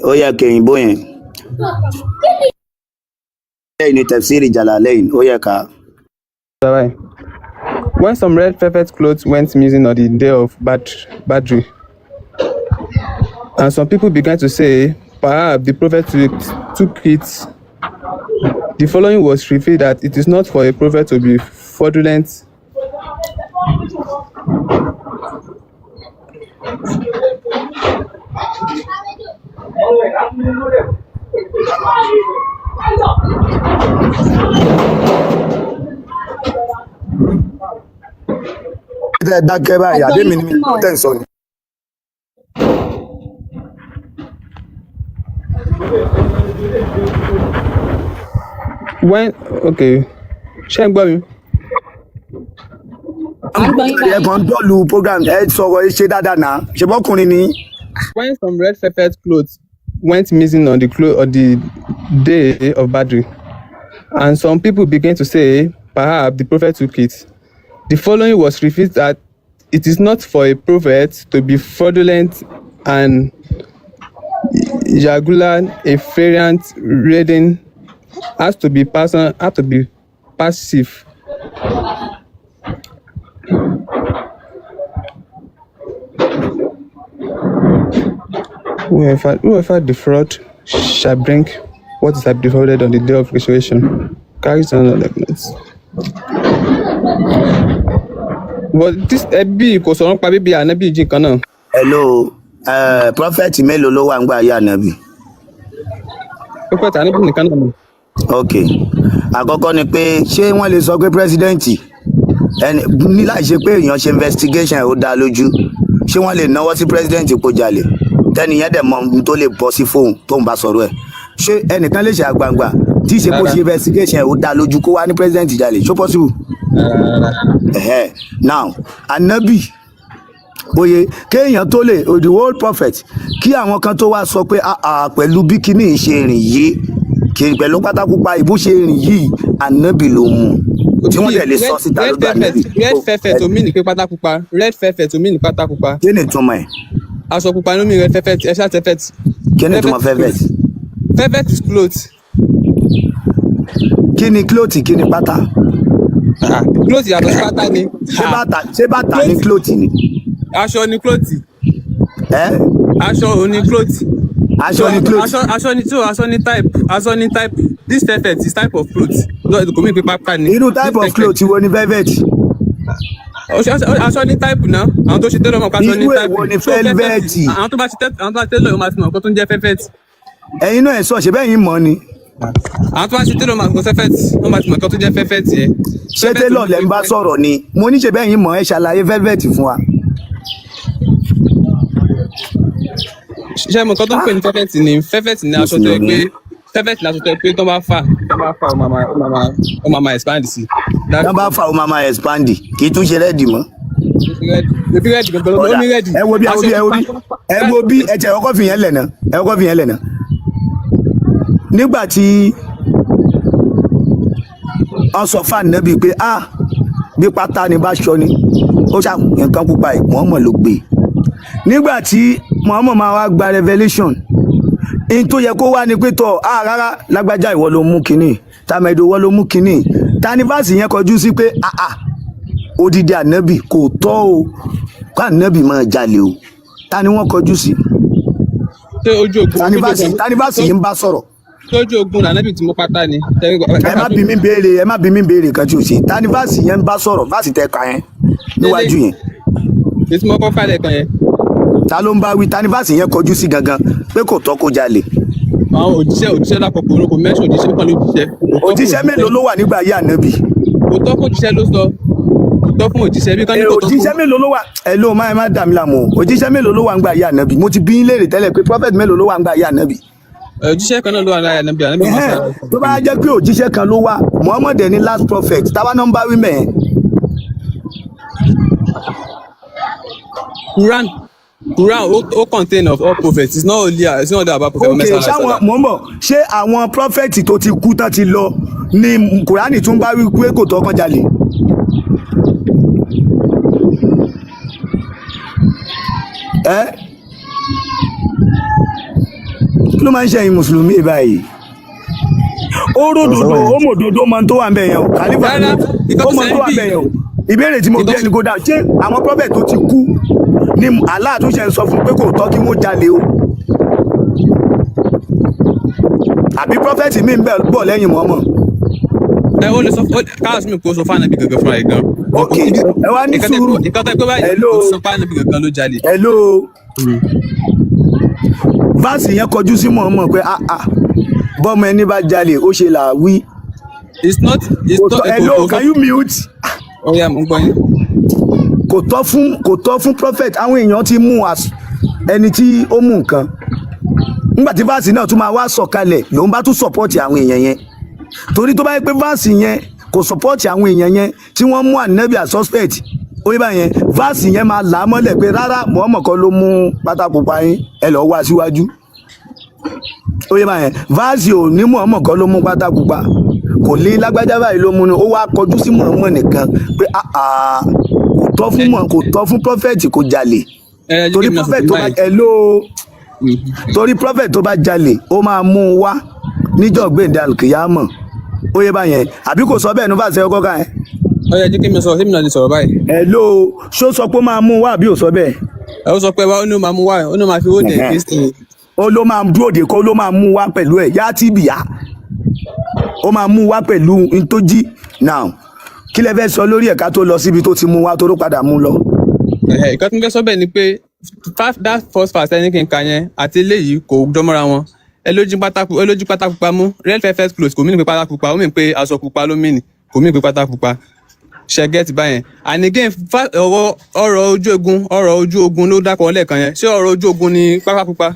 Ó yẹ kẹyìnbó yẹn lẹ́yìn ní tẹ̀síìrì Jalalain, ó yẹ ká. Bye. When some red velvet clothes went missing on the day of Badri, and some people began to say, perhaps the prophet took it. The following was revealed, that it is not for a prophet to be fraudulent. Tẹ́ ẹ dákẹ́ báyìí, àbí mi ni mi ò tẹ̀ ń sọ ni. When, okay, ṣé ń gbọ́ mi? À ń gbọ́ yín Ẹ báyìí. kàn ń dọ́ọ̀lù program, ẹ sọ̀rọ̀, ẹ ṣe dáadáa náà, ṣe bọ́kùnrin ni. When some red velvet clothes went missing on the day of Badri, and some people began to say, perhaps the prophet took it. The following was revealed, that it is not for a prophet to be fraudulent and Yagula, a variant reading has to be person has to be passive. Whoever defraud shall bring what is defrauded on the day of resurrection. Carries on like that. But this ẹbí kò sọ̀rọ̀ nípa bíbí ànábì jí nǹkan náà. Hello, prophet mélòó ló wà ń gbà yá ànábì? Prophet ànábì nìkan náà ni. Ok, àkọ́kọ́ ni pé ṣé wọ́n lè sọ pé president ẹni ní láì ṣe pé èèyàn ṣe investigation, ó dá lójú, ṣé wọ́n lè náwó sí president kó jalè, tẹ́niyẹn dẹ̀ mọ ohun tó lè bọ́ sí fóun tóun bá sọ̀rọ̀ ẹ̀? Ṣé ẹnìkan lè ṣe àgbàǹgbà tí ìṣe kó Rárá. ṣe investigation ó dá lójú, kó wá ní president jalè? Ṣó possible? Rárá. Ẹ̀hẹ́. Now, anabi, oye, kéèyàn tó lè the world prophet, kí àwọn kan tó wá sọ pé ah ah, pẹ̀lú bí kíní ṣe rìn yìí, kì í pẹ̀lú pátákópa ìbú ṣe rìn yìí, anabi ló mú un, tí wọ́n dẹ̀ lè sọ Red síta red lójú velvet anabi. Red velvet omi ní pé pátá pupa, red velvet omi ní pátá pupa. Kí ni ìtumọ̀ ẹ̀? Aṣọ pupa ló mi red velvet, ẹ ṣáà velvet. Kí ni ìtumọ̀ Velvet velvet? Velvet is cloth. Kí ni cloth, kí ni pátá? Ah, cloth yàtọ̀ sí pátá ni. Ṣé Ah, bàtà, ṣé bàtà ni cloth cloth ni? Aṣọ ni cloth. Ẹ Aṣọ òun ni cloth. So aṣọ ni cloth. Aṣọ ni, so aṣọ ni type, aṣọ ni type. This velvet is type of cloth. No, kò mí pé pátá ni. Irú This type of velvet. cloth wo ni velvet? Aṣọ ní type náà, àwọn tó ṣe tailor mọ̀ pé aṣọ ní Irú type. èwo ni So velvet, velvet? àwọn tó bá ṣe tailor máa ti mọ̀ nǹkan tó ń jẹ́ velvet. Ẹ̀yin náà ẹ̀ sọ, ṣe bẹ́ẹ̀ yín mọ̀ ni. Àwọn tó bá ṣe tailor máa mọ̀ velvet, wọ́n máa ti mọ̀ nǹkan tó jẹ́ velvet yẹn. Ṣé Velvet tailor lẹ́ ń bá sọ̀rọ̀ ni? Mo ní ṣe bẹ́ẹ̀ yín mọ̀, ẹ ṣàlàyé velvet fún wa. Ṣé mo nǹkan tó ń pè ní velvet ni? Velvet ni aṣọ tó yẹ pé, velvet ni aṣọ tó yẹ pé tó bá fà ó máa expand sí. Tán bá fà, ó máa máa expand, kì í tún ṣe red mọ́. Ebi red gangan ló Ọ̀dà, ní red. ẹ wo bí, ẹ wo bí, ẹ wo bí, ẹ wo bí, ẹ tẹ ọkọ fìyẹn lẹ̀ náà, ẹ ọkọ fìyẹn lẹ̀ náà. Nígbà tí wọ́n sọ fún Ànábì pé, ah, bí pátá ni bá ṣọ ni ó ṣá nǹkan pupa yìí, Muhammad ló gbé. Nígbà tí Muhammad máa wá gba revelation in tó yẹ kó wá ní pé tọ, ah, rárá, lágbájá, ìwọ ló mú kinní, tàmẹ̀dò, ìwọ ló mú kinní. Ta ni verse yẹn kọjú sí pé, ah ah, odidi Ànábì, kò tọ́ o kó Ànábì máa jalè o? Ta ni wọ́n kọjú sí? Ṣé ojú ogun Ta ni verse, ta ni verse yìí ń bá sọ̀rọ̀? Ṣé ojú ogun lànàbì tí mo pátá ni? Ẹ má bí mi béèrè, ẹ má bí mi béèrè kan tí o ṣe. Ta ni verse yẹn ń bá sọ̀rọ̀? Verse tẹ ka yẹn níwájú yẹn. Èyí tí mo kọ́ kálẹ̀ kan yẹn. Ta ló ń bá wí? Ta ni verse yẹn kọjú sí gangan pé kò tọ́ kó jalè? Àwọn òjíṣẹ́ lápapọ̀, orúkọ mẹ́sàn òjíṣẹ́ kan ló jíṣẹ́. Kò tọ́ fún. Òjíṣẹ́ mélòó ló wà nígbà ayé Ànábì? Kò tọ́ fún òjíṣẹ́ ló sọ, kò tọ́ fún òjíṣẹ́ bí kan ní kò tọ́ fún. Òjíṣẹ́ mélòó ló wà? Ẹ ló má, ẹ má dà mí láàmú o. Òjíṣẹ́ mélòó ló wà nígbà ayé Ànábì? Mo ti bí yín léèrè tẹ́lẹ̀ pé prophet mélòó ló wà nígbà ayé Ànábì? Òjíṣẹ́ kan náà ló wà láyé Ànábì, Ànábì Musa. Tó bá jẹ́ pé òjíṣẹ́ kan ló wà, Muhammad ní last prophet, táwa náà ń bá wí mẹ́ẹ̀. Quran ó contain of all prophets. It's not only about prophet Ok. Muhammad sallallahu alaihi Ṣáwọn wasallam. mò ń bọ̀, ṣé àwọn prophet tó ti kú tán ti lọ ni Kùránì tún bá wí pé kò tọ́ kán jalè? Ẹ kí ló máa ń ṣe ẹ̀yin mùsùlùmí báyìí? Ó ródòdó, ó mòdòdó, mọ tó wà ń bẹ̀ yẹn o, kàlífà. Rárá, nǹkan Ó tó mọ tó wà ń ṣẹlẹ̀ bẹ̀ yẹn o. Ìbéèrè tí mo bí ẹni kó dáa, ṣé àwọn prophet tó ti kú ni Allah tún ṣe ń sọ fún pé kò tọ́ kí wọ́n jalè o, àbí prophet mi ń bẹ̀ bọ̀ lẹ́yìn Muhammad? Ẹ ó lè sọ káàsì mi kò sọ fún Ànábì gangan fúnra ẹ̀ gan. Ok, ẹ wá ní sùúrù. Nǹkan tẹ́ pé báyìí Hello. kò sọ fún Ànábì gangan ló jalè. Hello, verse yẹn kọjú sí Muhammad pé, ah ah, bọ́mọ ẹni bá jalè, ó ṣe là wí. It's not, it's Kò not. tọ́. Hello, can you mute? Ó yá, mo ń gbọ́ yín. Kò tọ́ fún prophet. Àwọn èèyàn ti mú as ẹni tí ó mú nǹkan. Nígbà tí verse náà tún máa wá sọ̀kalẹ̀, lòun bá tún support àwọn èèyàn yẹn, torí tó bá yẹ pé verse yẹn kò support àwọn èèyàn yẹn tí wọ́n mú Ànábì as suspect, ó yẹ báyẹn, verse yẹn máa là á mọ́lẹ̀ pé rárá, Muhammad kọ́ ló mú pátákó pa yín, ẹ lọ́ọ́ wá síwájú. Ó yẹ báyẹn, verse ò ní Muhammad kọ́ ló mú pátákó pa, kò lé lágbájá báyìí ló mú ni. Ó wá kọjú sí Muhammad nìkan pé, ah ah, kò tọ́ fún prophet kò jalè. Ẹ jẹ́ Torí kí mi náà sọ prophet sí tó bá báyìí. Hello, torí prophet tó bá jalè, ó máa mú un wá níjọ́ gbèǹde alkiyama. Ó yẹ báyẹn, àbí kò sọ bẹ́ẹ̀ ní verse ọkọ ká yẹn? Ó yá, jẹ́ kí mi sọ, ṣé mi náà lè sọ̀rọ̀ báyìí? Hello, ṣó sọ pé ó máa mú un wá, àbí ò sọ bẹ́ẹ̀? Ẹ ó sọ pé wá, ó ní ó máa mú wá, ó ní ó máa fi owó dẹ̀ Kristi. Ó ló máa dúró de kó ló máa mú un wá pẹ̀lú ẹ̀ yá tí bìyà, ó máa mú un wá pẹ̀lú ntójí. Now, kí lẹ fẹ́ sọ lórí ẹ̀ka tó lọ síbi tó ti mú un wá, tó ló padà mú un lọ? Nǹkan tí mo fẹ́ sọ bẹ́ẹ̀ ni pé that first verse ẹni kí n kà yẹn àti eléyìí kò jọmọ́ra wọn. Ẹ lójú pátá pupa mú red velvet clothes, kò mí ní pé pátá pupa, ó mì pé aṣọ pupa ló mì ní, kò mí pé pátá pupa. Ṣe get báyẹn? And again, ọ̀rọ̀ ojú ogun ló dákọ̀ lẹ́ẹ̀kan yẹn. Ṣé ọ̀rọ̀ ojú ogun ni pátá pupa?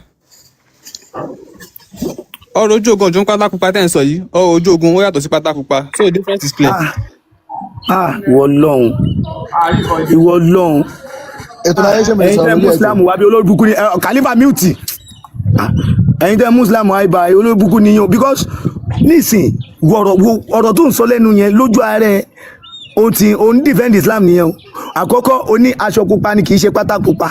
Ọ̀rọ̀ ojú ogun ọ̀jọ̀ ń pátá pupa tẹ́ ń sọ yìí. Ọ̀rọ̀ ojú ogun ó yàtọ̀ sí pátá pupa, so the difference is clear. Ah ah, ìwọ lọ́hùn, ìwọ lọ́hùn. Ètò ayé, ṣe mo lè Ẹ̀yin sọ̀rọ̀ tẹ́ lórí ẹ̀jọ̀? Muslim wà bí olórí ni kàlífà mute. Ah, ẹ̀yin tẹ́ Muslim wà ibà, olórí ni yín o, because nísìn ọ̀rọ̀ ọ̀rọ̀ tó ń sọ lẹ́nu yẹn lójú ààrẹ, o ti o ń defend Islam nìyẹn o. Àkọ́kọ́, o ní aṣọ pupa ni, kì í ṣe pátá pupa.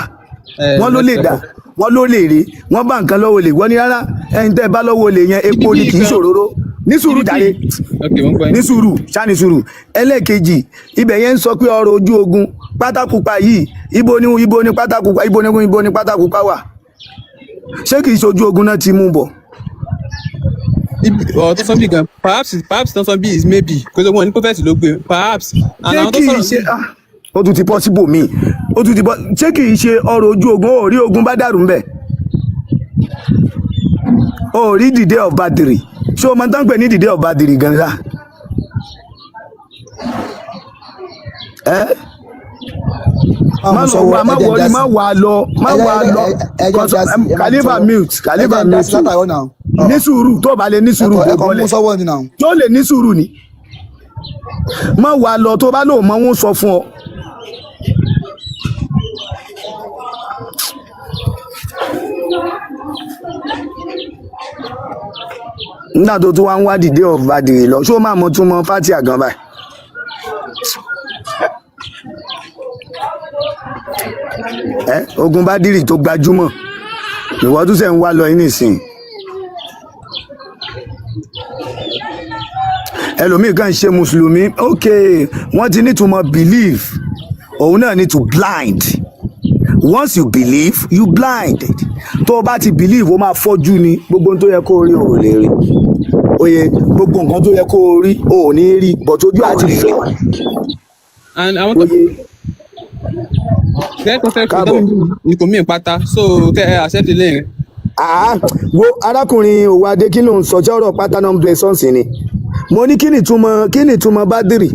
Wọ́n ló lè dà, wọ́n ló lè rí, wọ́n bá nǹkan lọ́wọ́ lè wọ́n ní rárá, ẹ̀yin tẹ́ bá lọ́wọ́ lè yẹn, epo ni, kì í ṣòróró. Ní sùúrù jàre. Ok, wọ́n gbọ́ yín. Ní sùúrù ṣá, ní sùúrù. Ẹlẹ́ẹ̀kejì, ibẹ̀ yẹn ń sọ pé ọrọ̀ ojú ogun, pátákùpa yìí, ibo ni pátákùpa, ibo ni pátákùpa wà? Ṣé kìí ṣe ojú ogun náà ti mú bọ̀? Ọ̀rọ̀ tó sọ bí gan, perhaps, perhaps tó sọ bí is maybe, kò tó wọn ní prophet ló gbé, perhaps. And Ṣé àwọn tó kìí sọ̀rọ̀ ṣe ah, Ó tún ti bọ́ síbòmíì, ó tún ti bọ́. Ṣé kì í ṣe ọrọ̀ ojú ogun? Ó rí ogun bá dàrú ńbẹ̀, ó rí the day of Badiri. Ṣé o mọ tán pè ní the day of Badiri gan sa? Ẹ Má má mú lọ sọ́wọ́, wá, ẹ má jẹ́ ń wọrí, dá sí. má wà á lọ, má Ẹ jẹ́ wà á ẹ lọ. jẹ́ ẹ jẹ́ ń dá sí, ẹ má mú Kàlífà sọ́wọ́. mute, Ẹ Kàlífà jẹ́ ń dá sí mute o. látàárọ̀ náà. Ní sùúrù, tó o bá lè ní Ẹ sùúrù kàn kó ẹ kàn mú bọ́lẹ̀. sọ́wọ́ ni náà. Tó lè ní sùúrù ni, má wà á lọ. Tó bá lóun mọ wọn sọ fún ọ. Nígbà tó tún wá ń wá the day of Badiri lọ, ṣé o máa mọ tún mọ fatia gan báyìí? Ẹ ogun Badiri tó gbajúmọ̀, ìwọ tún ṣe ń wá lọ yín nísìnyí. Ẹlòmíì kan ṣe mùsùlùmí, ok, wọ́n ti nítumọ̀ believe, òun náà ní to blind. Once you believe, you blind. Tó o bá ti believe, o máa fọ́jú ni. Gbogbo ohun tó yẹ kó o rí, o ò lè rí. Oye, gbogbo nǹkan tó yẹ kó o rí, o ò ní rí, but ojú àti fọ́. And àwọn tó Oye. Tẹ́ tó fẹ́ kó Káàbọ̀. Ikùn mi pátá, so kẹ́ ẹ accept ilé yẹn. Àá wo arákùnrin òwò adé, kí ló ń sọ? Tí ọ̀rọ̀ pátá náà ń bẹ sọ́ọ̀sì ni mo ní, kí ni ìtumọ̀ Bádìrì?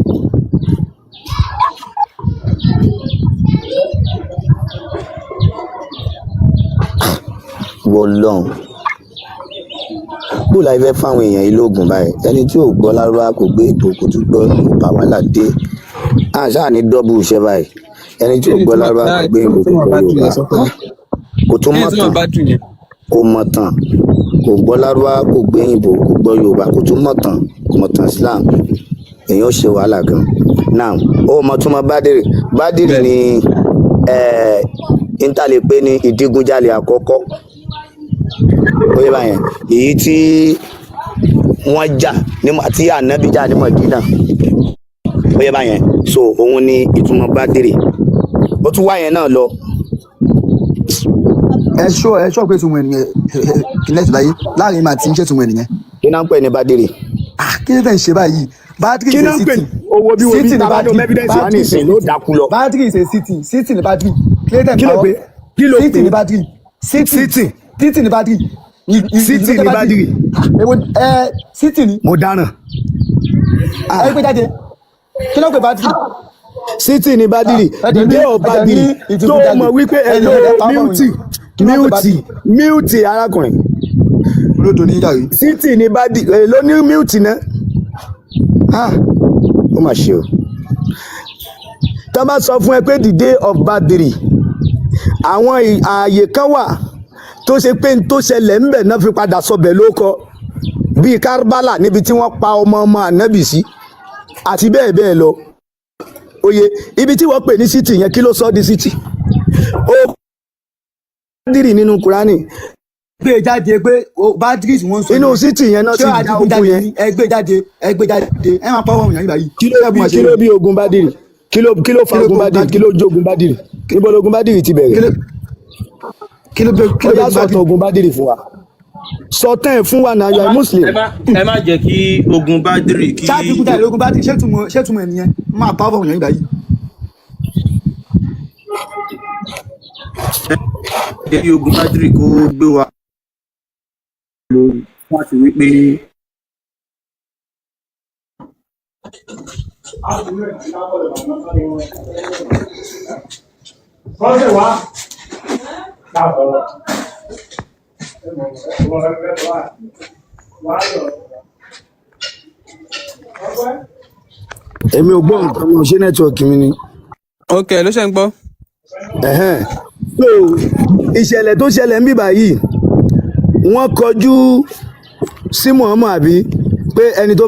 Wọlọ́n bó la fẹ́ fáwọn èèyàn yìí lóògùn báyìí? Ẹni tí ò gbọ́ lárúbá, kò gbé ìbò, kò tún gbọ́ Yorùbá, wàhálà dé. Àṣà ní dọ́bù iṣẹ́ báyìí. Ẹni tí Kí ò ni gbọ́ ìtumọ̀ lárúbá, kò gbé kí ìbò, ni kò ìtumọ̀ gbọ́ Bádìrì Yorùbá, yẹn, sọ fún mi? Kò tún Kí ni mọ̀ ìtumọ̀ tán. Bádìrì yẹn? Kò mọ̀ tán, kò gbọ́ lárúbá, kò gbé ìbò, kò gbọ́ Yorùbá, kò tún mọ̀ tán, kò mọ̀ tán Islam. Èèyàn ó ṣe wàhálà gan. Now, ó mọ̀ tún mọ̀ Bádìrì. Bádìrì Bẹ́ẹ̀ni. ni níta lè pè ní ìdígunjalè àkọ́kọ́. Ó yẹ báyẹn, èyí tí wọ́n jà ní tí ànábì jà ní Mọ̀dínà. Ó yẹ báyẹn. So òun ni ìtumọ̀ Bádìrì. Ó tún wá yẹn náà lọ. Ẹ ṣọ́ pé ìtumọ̀ ẹ̀ nìyẹn? Kí lẹ́sìn láyé láàrin màá ti ń ṣètumọ̀ ẹ̀ nìyẹn. Kí náà ń pè ní Bádìrì? Ah, kí ló tẹ̀ ń ṣe báyìí? Badri Kí is a náà ń pè city. ní owó bí wo bí City ni tábà ní Badri. evidence wà Badri ní is a ìsìn ló city. dákú lọ. Badri is a city. City ni Badri. Kí ló tẹ̀ ń Kí ló parọ́? pé? Kí ló City pé? ni Badri. City. City. City ni Badri. Ìlú City tó jẹ́ ní Badri. Bádìrì. Ah, èwo ẹ city ni. Mo dáràn. Ẹ gbé jáde. Kí ló pè Badri? City ní Bádìrì. Ah, The ẹ̀jẹ̀ ní day of ẹ̀jẹ̀ ní Bádìrì, tó ìdigunjalè. mọ̀ wípé Ẹ̀jẹ̀ ẹ̀lò ẹ̀jẹ̀ táwọn mute èèyàn. Kí ló pè mute Badri? mute, arákùnrin. Olódo ní yàrá. City ní Bádìrì èló ní mute náà. Ah, ó mà ṣe o. Tá bá sọ fún ẹ pé the day of Bádìrì, àwọn ààyè kan wà tó ṣe pé n tó ṣẹlẹ̀ ńbẹ̀ náà fi padà sọbẹ̀ ló kọ, bíi Karbala, níbi tí wọ́n pa ọmọ ọmọ ànábì sí, àti bẹ́ẹ̀ bẹ́ẹ̀ lọ. Oye, ibi tí wọ́n pè ní city yẹn, kí ló sọ di city? Ó Bádìrì nínú Kúránì. Gbé jáde pé Badri tí wọ́n ń sọ Inú yẹn. city yẹn náà Ṣé ti dá adigunjalè ogun yẹn. ni? Ẹ gbé jáde, ẹ gbé jáde. Ẹ máa pọ́wọ́ òyìnbá yìí báyìí. Kí ló Ṣé ẹ bí mọ̀ ṣe kí ló bí ogun Bádìrì? Kí ló fa Kí ló ogun bí ogun Bádìrì? Kí ló jó ogun Bádìrì? Níbo lógun Bádìrì ti Kí bẹ̀rẹ̀? ló kí ló bí kí Ó ló bí yá, ogun sọ̀tàn Badri? ogun Bádìrì fún wa. Sọtàn ẹ̀ fún wa náà, you Ẹ are má Muslim. ẹ má ẹ má jẹ́ kí ogun Bádìrì kí Ṣé adigunjalè lógun Badri? Ṣé ìtumọ̀ ẹ̀ nìyẹn? Máa pọ́wọ́ òyìnbá yìí báyìí. Jẹ́ kí ogun Bádìrì kó gbé wa lórí láti wí pé Èmi ò gbọ́ nǹkan mọ̀, ṣé network mi ni? Ok, ló ṣe ń gbọ́. Ẹ̀hẹ́n. So ìṣẹ̀lẹ̀ tó ṣẹlẹ̀ ń bíbà yìí, wọ́n kọjú sí Muhammad, àbí pé ẹni tó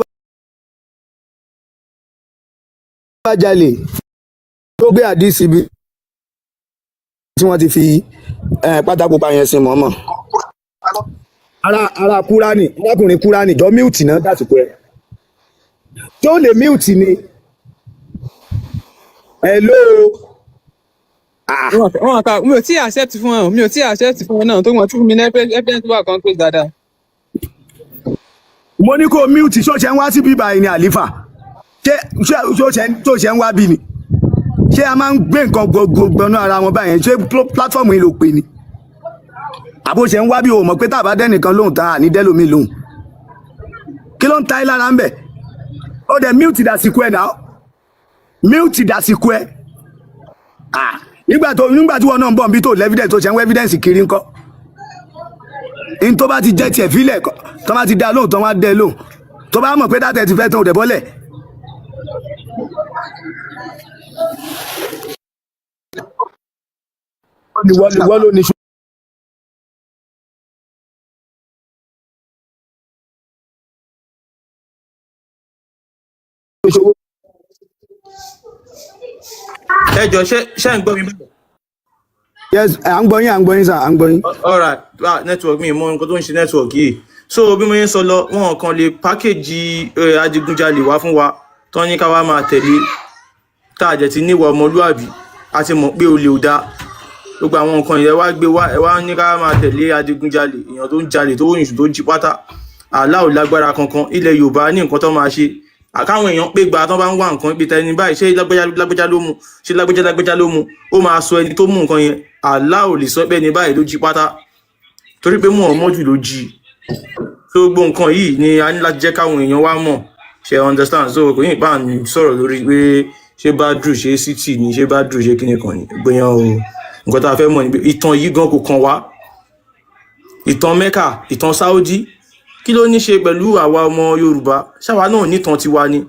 bá jalè tó gbé àdìsí ibi tí wọ́n ti fi pátákó pa yẹn sí Muhammad. Ara Kúránì, arákùnrin Kúránì, jọ mute náà dàsìkò ẹ tó lè mute ni. Hello. Ah. Wọn kà, mi ò tí accept fún wọn, mi ò tí accept fún wọn náà tó wọn tún fún mi ní evidence wà concrete dáadáa. Mo ní kó mute. Ṣó ṣe ń wá síbí báyìí ni, àlífà? Ṣé ṣó ṣe ń wá bí ni? Ṣé a máa ń gbé nǹkan gbọnú ara wọn báyẹn? Ṣé platform yìí ló pè ní àbó ṣe ń wá bí o mọ̀ pé tá a bá dẹ́nìkan lóhùn tán àní dẹ́lómi lóhùn? Kí ló ń ta ẹ́ lára ń bẹ̀? Ó dẹ̀ mute dàsìkò ẹ̀ náà, mute dàsìkò ẹ̀. Ah, nígbà tí wọn náà ń bọ̀ níbi tó lẹ́fídẹ̀nsì, tó ṣe ń wá evidence kiri ńkọ́? Ní tó bá ti jẹ́ tiẹ̀ fílẹ̀, tó bá ti dá lóhùn, tó wá dẹ́ lóhùn, tó bá mọ̀ pé dátẹ̀ ti fẹ́ tán, ò dẹ̀ bọ́lẹ̀. Ìwọ ló ní ṣòwò. Ẹ jọ, ṣé ń gbọ́ mi báyìí? Yes, à ń gbọ́ yín, à ń gbọ́ yín sir, à ń gbọ́ yín. Alright, ah, network mi mọ nǹkan tó ń ṣe network yìí. So bí mo yẹn sọ lọ, wọn kàn lè package adigunjalè wá fún wa tán ní ká wá máa tẹ̀lé, tá a jẹ̀ ti níwà ọmọlúàbí, a ti mọ̀ pé olè ò dáa. Gbogbo àwọn nǹkan yẹn wá gbé wá, ẹ wá ní ká máa tẹ̀lé adigunjalè, èèyàn tó ń jalè, tó yìnbọn, tó jí pátá. Àlá ò lágbára kankan. Ilẹ̀ Yorùbá ní nǹkan tó máa ṣe àkáwọn èèyàn pé gba tán bá ń wá nǹkan pé tẹni báyìí, ṣé lágbájá lágbájá ló mú, ṣé lágbájá lágbájá ló mú, ó máa sọ ẹni tó mú nǹkan yẹn. Àlá ò lè sọ pé ẹni báyìí ló jí pátá torí pé Muhammadu ló jí. So gbogbo nǹkan yìí ni a ní láti jẹ́ káwọn èèyàn wá mọ̀, ṣe understand? So kò ní ìpá ń sọ̀rọ̀ lórí pé ṣé Badru ṣe city ni, ṣé Badru ṣe kíni kan ni gbìyàn o. Nǹkan tá a fẹ́ mọ̀ ni pé ìtàn yìí gan kò kàn wá. Ìtàn Mecca, ìtàn Saudi, kí ló ní ṣe pẹ̀lú àwa ọmọ Yorùbá? Ṣáwa náà nìtàn tiwa ni,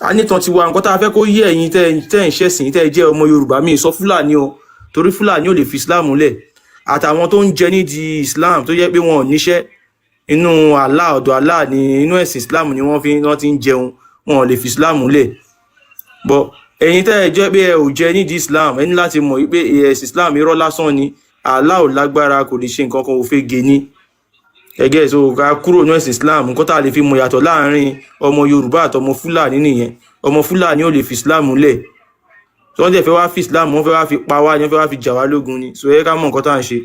a nìtàn tiwa. Nǹkan tá a fẹ́ kó yé ẹ̀yin tẹ́ ń ṣẹ̀sìn, tẹ́ ẹ jẹ́ ọmọ Yorùbá, mi ì sọ Fúlàní o, torí Fúlàní ò lè fi Islam lẹ̀, àtàwọn tó ń jẹ nídìí Islam tó jẹ́ pé wọn ò níṣẹ́ inú Allah, ọ̀dọ̀ Allah ní inú ẹ̀sìn Islam ni wọ́n fi wọ́n ti ń jẹun, wọn ò lè fi Islam lẹ̀. But ẹ̀yin tẹ́ ẹ jẹ́ pé ẹ ò jẹ nídìí Islam, ẹ ní láti mọ̀ wípé ẹ̀sìn Islam irọ́ lásán ni. Allah ò lágbára, kò lè ṣe nǹkan kan, òfegè ni ẹgẹ́. So ká kúrò ní ẹ̀sìn Islam. Nǹkan tá a lè fi mọ̀ yàtọ̀ láàrin ọmọ Yorùbá àtọmọ Fúlàní nìyẹn. Ọmọ Fúlàní ò lè fi Islam lẹ̀. Tí wọ́n dẹ̀ fẹ́ wá fi Islam, wọ́n fẹ́ wá fi pa wá ni, wọ́n fẹ́ wá fi jà wá lógun ni. So ẹ ká mọ̀ nǹkan tá à ń ṣe.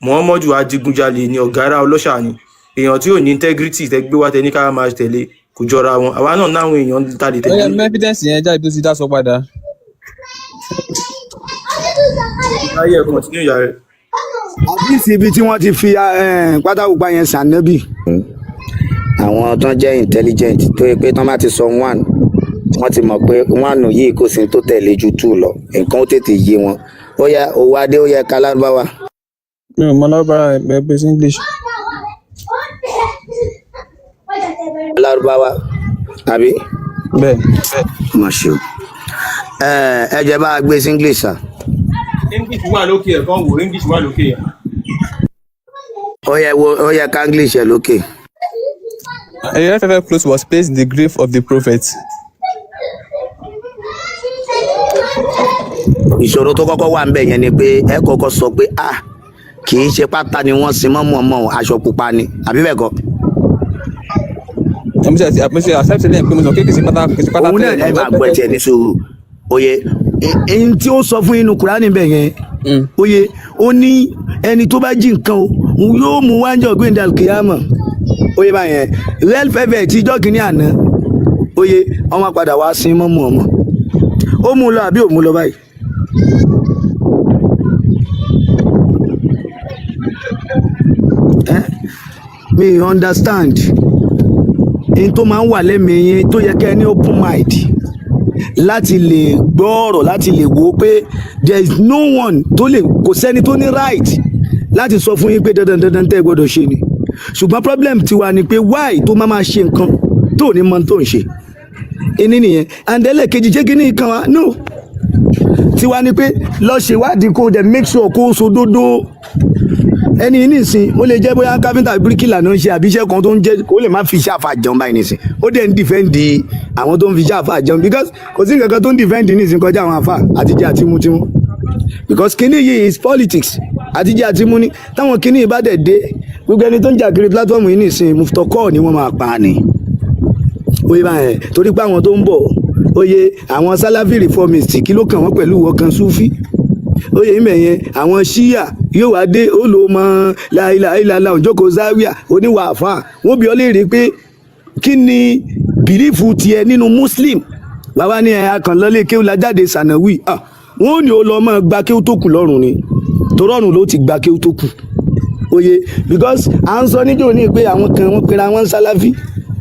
Muhammadu adigunjalè ni, ọ̀gára ọlọ́ṣà ni, èèyàn tí ò ní integrity tẹ gbé wá tẹ ní ká máa tẹ̀lé, kò jọra wọn. Àwa náà náwọn èèyàn ta lè Ó tẹ̀lé. yá, mú evidence yẹn jáde tó ti dá sọ padà. Láyé ẹ̀, continue yàrá ẹ̀. Àdìsí ibi tí wọ́n ti fi pátákó pa yẹn sànẹ́bì. Àwọn tó ń jẹ́ intelligent, tó yẹ pé tán bá ti sọ one, wọ́n ti mọ̀ pé one yìí kò sí tó tẹ̀lé ju two lọ, nǹkan ó tètè yé wọn. Ó yẹ owó adé, ó yẹ ká lárúbáwá. Mi ò mọ lárúbáwá, ẹ gbé sí English. Lárúbáwá àbí? Bẹ́ẹ̀. Má ṣe o. Ẹ jẹ́ bá a gbé sí English sir. English wà lókè ẹ̀ kan wò, English wà lókè ẹ̀. Ó yẹ wo, ó yẹ ká English ẹ lókè. A red velvet cloth was placed in the grave of the prophet. Ìṣòro tó kọ́kọ́ wà ńbẹ̀ yẹn ni pé ẹ kọ́kọ́ sọ pé ah, kì í ṣe pátá ni wọ́n sin mọ́mọ́ ọmọ, aṣọ pupa ni, àbí bẹ́ẹ̀ kọ́? Mo ṣe accept lẹ́yìn pé mo sọ pé kì í ṣe pátá, kì í ṣe pátá. Òun náà tẹ́lẹ̀. ẹ máa gbọ́ tiẹ̀ ní sùúrù. Òye ẹni tí ó sọ fún inú Kúránì bẹ̀ yẹn, òye ó ní ẹni tó bá jí nǹkan o, òun yóò mú wájú ọ̀gbìn kìyàmọ̀. Òye báyẹn, red velvet tíjọ́ kìíní àná, òye ọmọ padà wá sin mọ́mú ọmọ, ó mú un lọ àbí ò mú un lọ báyìí? Mi understand in tó máa ń wà lẹ́mìí yín, tó yẹ kẹ́ ẹ ní open mind láti lè gbọ́ ọ̀rọ̀, láti lè wò ó pé there is no one tó lè, kò sẹ́ni tó ní right láti sọ fún yín pé dandan dandan tẹ́ ẹ gbọ́dọ̀ ṣe ni. Ṣùgbọ́n problem tiwa ni pé why tó máa máa ṣe nǹkan tó ní mọ tó ń ṣe ìní nìyẹn. And ẹlẹ́ẹ̀kejì, ṣé kí ní nǹkan wa no tiwa ni pé lọ ṣèwádìí, kó dẹ̀ make sure kó sòdodo. Ẹni yìí nìsín, ó lè jẹ́ bóyá káfíńtà, bíríkìlà náà ń ṣe, àbí iṣẹ́ kan tó ń jẹ́, kó lè má fi iṣẹ́ àfà jẹun báyìí nìsín. Ó dẹ̀ ń defend àwọn tó ń fi iṣẹ́ àfà jẹun, because kò sí nǹkan kan tó ń defend nìsín kọjá àwọn àfà àtijọ́ àti mú tiwọn, because kíní yìí is politics, àtijọ́ àti mú ni. Táwọn kíní yìí bá dẹ̀ dé, gbogbo ẹni tó ń jà kiri platform yìí nìsín, muftokọ́ ni wọ́n máa pa ni. Oye báyẹn, torí pé àwọn tó ń bọ̀, oye àwọn Salafi reformist, kí ló kàn wọ́n pẹ̀lú ìwọ kan Sufi? Oye ìmẹ̀ yẹn, àwọn Shia yóò wá dé, ó lò mọ láìláìláìlá òjókòó Zaria oníwà àfà, wọ́n bi ọ́ léèrè pé kí ni belief tiẹ̀ nínú Muslim. Bàbá ní ẹ akànlọ́lé kéwù la jáde sànàwí. Ah, wọn ò ní o lọ mọ́ gba kéwù tó kù lọ́rùn ni, torọ́rùn ló ti gba kéwù tó kù. Oye, because à ń sọ níjó ní pé àwọn kan wọ́n pera wọn sálàfí.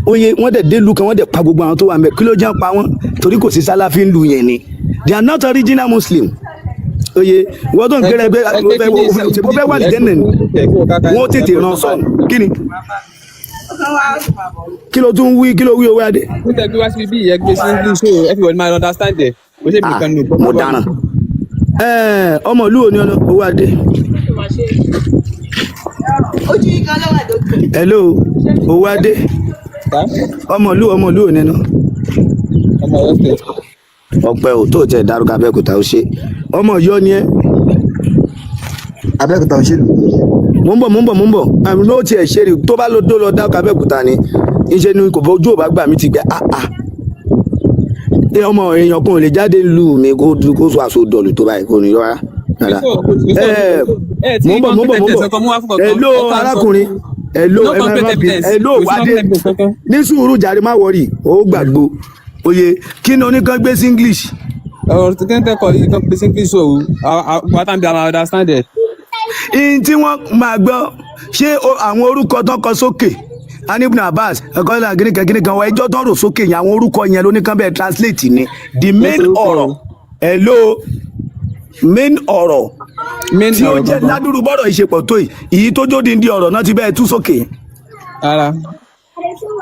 Oye, wọ́n dẹ̀ délùú kan, wọ́n dẹ̀ pa gbogbo àwọn tó wà mẹ́. Kí ló jẹ́ pa wọ́n? Torí kò sí sálàfí ń lu yẹn ni. They are not original Muslim. Oye, wọ́n tó ń Ẹ pera ẹgbẹ́ ẹ gbé kíní sí mo fẹ́ wà ẹ lìjẹ́ gbé nìyẹn, ẹ kí wọ́n ká wọ́n tètè ràn sọ̀n. Kí ni kí ló tún wí? Kí ló wí, owó adé? Mo tẹ gbé wá síbi bí ìyẹn gbé sí English, so everybody máa understand ẹ. Kò ṣe Ah, nìkan ní ògbọ́n mo bá dáràn. Ọmọ ìlú òní ọ̀nà owó adé. Hello, owó adé. Ọmọ ìlú òní ọ̀nà. Ọmọ Ọ̀yọ́ State. Ọpẹ́ ò tó tẹ dárúkọ Abẹ́òkúta, ó ṣe ọmọ Ọ̀yọ́ ni ẹ. Abẹ́òkúta òṣèlú. Mò ń bọ̀, mò ń bọ̀, mò ń bọ̀. Àmì ló tiẹ̀ ṣe rí tó bá lọ dó lọ dárúkọ Abẹ́òkúta ni ìṣe ni kò bójú ò bá gbà mí ti gbẹ. Ah ah, ẹ ọmọ èèyàn kan ò lè jáde lù mí kó kó sọ àṣọ dọ̀lù tó báyìí, kò ní yọ rárá rárá. Ẹ Ẹ tí mò ń bọ̀, mò ń bọ̀, mò ń concrete bọ̀. evidence kankan mú wá fún kankan. Hello Ẹ tá ń sọ arákùnrin, hello. No Ẹ má concrete má bí. evidence. Hello. Kò sí Wádé concrete evidence kankan. ní sùúrù jàre, má wọrí, ó gbàgbó. Oye, kí ni oníkan gbé sí English? Ọ̀rọ̀ tí kẹ́ńtẹ́ kọ yìí kan pèsè English, so wa tá n bí a máa understand ẹ̀. In tí wọ́n máa gbọ́ ṣé àwọn orúkọ tó kọ sókè, anibun Abbas ẹ̀kọ́ gíníkan gíníkan wọ ẹjọ́ tó rò sókè yẹn, àwọn orúkọ yẹn lóníkan bẹ́ẹ̀ translate ni the Kò main sí orúkọ ọ̀rọ̀. o. Hello, main ọ̀rọ̀ Main tí ó ọ̀rọ̀ jẹ́ gangan. ládùrú bọ́rọ̀ ìṣepọ̀ tó yìí, èyí tó jó díndín ọ̀rọ̀ náà ti bẹ́ẹ̀ tú sókè. Rárá,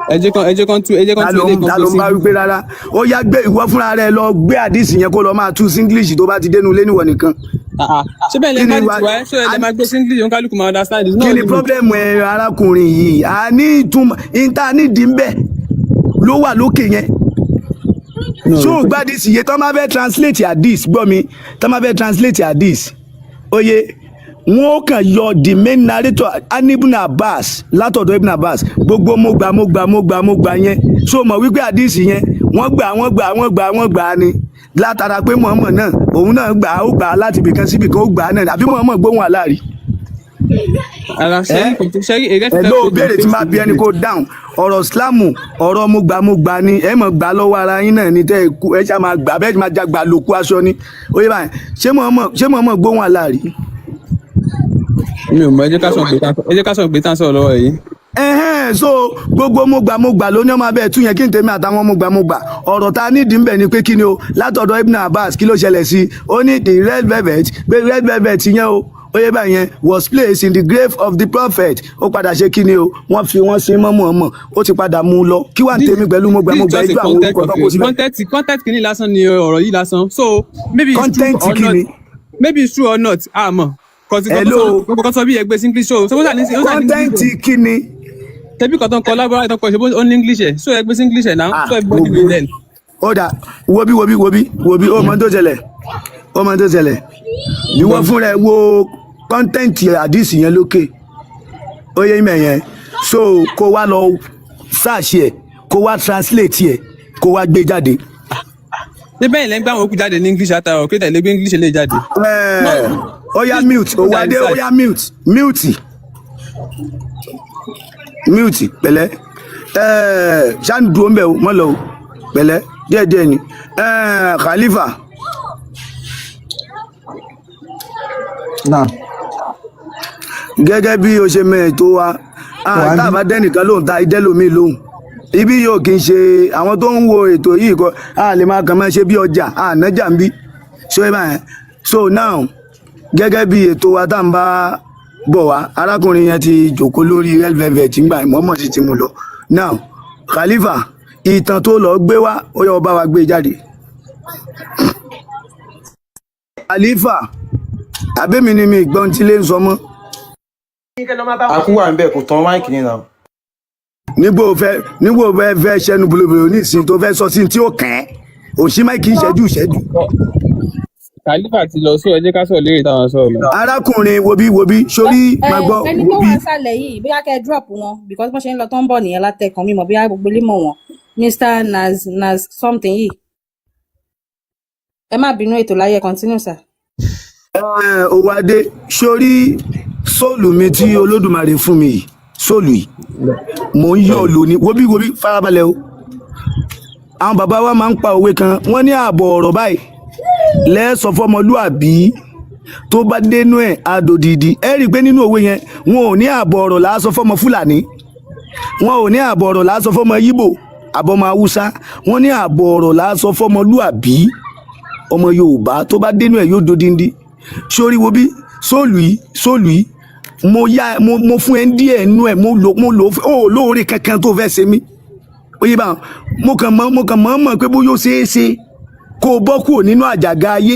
ẹ jẹ́ kan tú, ẹ jẹ́ kan Ta tú ló eléyìí ń kan ta pé ló ń sí bá wípé rárá? Ó yá, gbé ìwọ fúnra rẹ lọ gbé àdìsí yẹn kó lọ máa tú sí English tó bá ti dénú ilé níwọ nìkan. Ah ah, ṣé bẹ́ẹ̀ lè Kí ni má wa tiwa ẹ ṣé ẹ lè máa gbé sí English, òun kálukú máa understand? It's kí not ni limit. problem ẹ, arákùnrin yìí? A ní ìtumọ̀ ìta nídìí ń bẹ̀ ló wà lókè yẹn. No. So gbádìsí yẹn, tó máa fẹ́ translate hadith, gbọ́ mi, tó máa fẹ́ translate hadith, oye, wọn ó kàn yọ the main narrator, an Ibn Abbas, látọ̀dọ̀ Ibn Abbas. Gbogbo mo gbà, mo gbà, mo gbà, mo gbà yẹn, so mọ̀ wípé hadith yẹn, wọ́n gbà, wọ́n gbà, wọ́n gbà, wọ́n gbà ni látara pé Muhammad náà, òun náà gbà, ó gbà láti ibìkan sí ibìkan, ó gbà náà, àbí Muhammad gbóhùn aláàrí? Ara Ẹ ṣẹ́rí kò tó ṣẹ́rí èrè ẹ fẹ́ ló pé béèrè tí máa bí ẹni kó dáhùn. Ọ̀rọ̀ Ìsìláàmù, ọ̀rọ̀ mo gbà, mo gbà ni. Ẹ mọ̀ gbà lọ́wọ́ ara yín náà ni tẹ́ ẹ kú, ẹ ṣá máa gbà bẹ́ẹ̀, máa jagbà lòkú aṣọ ni. Ó yẹ báyìí, ṣé mọ̀ọ́mọ̀ gbóhùn aláàrí? Mi ò mọ̀. Ẹ jẹ́ ká sọ pé tá à ń sọ̀rọ̀ lọ́wọ́ yìí. Ẹhẹ́n, so gbogbo mo gbà, mo gbà ló ní ọmọ abẹ́ tún yẹn. Kí n tèmi àtàwọn mo gbà, mo gbà, ọ̀rọ̀ ta nídìí ń bẹ̀ ni pé kí ni o látọ̀dọ̀ Ibn Abbas, kí ló ṣẹlẹ̀ sí i? Ó ní the red velvet, pé red velvet yẹn o, ó yẹ báyìí yẹn, was placed in the grave of the prophet. Ó padà ṣe kí ni o, wọ́n fi wọ́n sin mọ́mọ́ ọmọ, ó ti padà mú un lọ. Kí wàá ń This tèmi pẹ̀lú mo gbà, this mo is gbà just a ijó àwọn content orúkọ of tó kó it. síbẹ̀? Content kìíní lásán ni ọ̀rọ̀ yìí lásán, so maybe it's true Content or kí not. ni? Maybe it's true or not, àmọ́ kọ̀tí Hello. gbogbo kan sọ bí ẹgbẹ́ sí English, so ó sà ní Content English. kí ni? Tẹbí kan tó ń kọ lágbára tó ń kọ ṣe bó ó ní English ẹ̀, so ẹgbẹ́ sí English ẹ̀ now, Ah, so everybody gbogbo will learn. Ó dà, wobi wobi wobi wobi, ó mọ tó ṣẹlẹ̀, ó mọ tó ṣẹlẹ̀. Ìwọ fúnra ẹ wo content àdìsí yẹn lókè, ó yẹ ìmọ̀ yẹn, so kó wá lọ search ẹ̀, kó wá translate ẹ̀, kó wá gbé jáde. Ṣé bẹ́ẹ̀ lẹ́ ń gbé àwọn òkú jáde ní English àtàrà òkè tẹ̀lé gbé English lè jáde? Ẹ̀, ó yá, mute, ó wá dé, ó yá, mute, mute, mute. Pẹ̀lẹ́ ẹ̀, ṣáà ń dúró ń bẹ̀ o, mọ́ lọ o, pẹ̀lẹ́, díẹ̀díẹ̀ ni. Ẹ̀, Khalifa. Náà. Gẹ́gẹ́ bí o ṣe mọ ètò wa, Wà á tá a bí. bá dẹ́nìkan lóhùn, tá ìdẹ́lómi lóhùn ibi yóò kì í ṣe àwọn tó ń wo ètò yìí kọ, a lè máa kàn máa ṣe bí ọjà ànájà ń bí. So ẹ báyẹn, so now, gẹ́gẹ́ bí ètò wa tá à ń bá bọ̀ wá, arákùnrin yẹn ti jòkó lórí red velvet ńgbà mọ́mọ́ sì ti mú lọ. Now, Khalifa, ìtàn tó lọ gbé wá, ó yọ bá wa gbé jáde. Khalifa, àbẹ́mi ni mi ìgbọ́n tí lè ń sọ mọ́. Akú wà níbẹ̀, kò tán máìkì ní náà. Nígbò fẹ́ ṣẹnu bolobolo ní ìsìn tó fẹ́ sọ sí tí ó kàn ẹ́ òsì máìkì ìṣẹ́jú ìṣẹ́jú. Khalifa ti lọ, sọ ẹ jẹ́ ká sọ̀rọ̀ léèrè táwọn sọ̀rọ̀ lọ. Arákùnrin, wobi wobi, sórí máa gbọ́. Ẹni tó Wobi. wà sálẹ̀ yìí, bóyá kẹ́ ẹ drop wọn, because bọ́n ṣe ń lọ tó ń bọ̀ nìyẹn látẹ̀kàn mímọ̀, bóyá gbogbo ilé mọ̀ wọn, Mr Naz Naz something yìí. Ẹ má bínú, ètò láyé, continue, sir. Owó adé, sórí sóòlù mi tí Olódùmarè fún mi yìí, sóòlù yìí mò ń yọ̀ lò ní. Wobi wobi, farabalẹ̀ o. Àwọn bàbá wa máa ń pa òwe kan, wọ́n ní ààbọ̀ ọ̀rọ̀ báyìí lẹ́ẹ̀sọ fọmọlúàbí, tó bá dénú ẹ̀ adòdìdì. Ẹ rí i pé nínú òwe yẹn, wọn ò ní ààbọ̀ ọ̀rọ̀ làásọ fọmọ Fúlàní, wọn ò ní ààbọ̀ ọ̀rọ̀ làásọ fọmọ Yíbò àbọ̀mọ Haúsá. Wọn ní ààbọ̀ ọ̀rọ̀ làásọ fọmọlúàbí ọmọ Yorùbá, tó bá dénú ẹ̀ yóò dodindi. Sórí wo bí sóòlù yìí, sóòlù yìí, mo yá, mo fún ẹ díẹ̀ nú ẹ, mo lò ó lóore kankan tó fẹ́ ṣe mí. Ó yé báwọn. Mo kàn mọ̀ mọ̀ pé bóyá ó ṣeé ṣe kó o bọ́ kúrò nínú àjàgà ayé,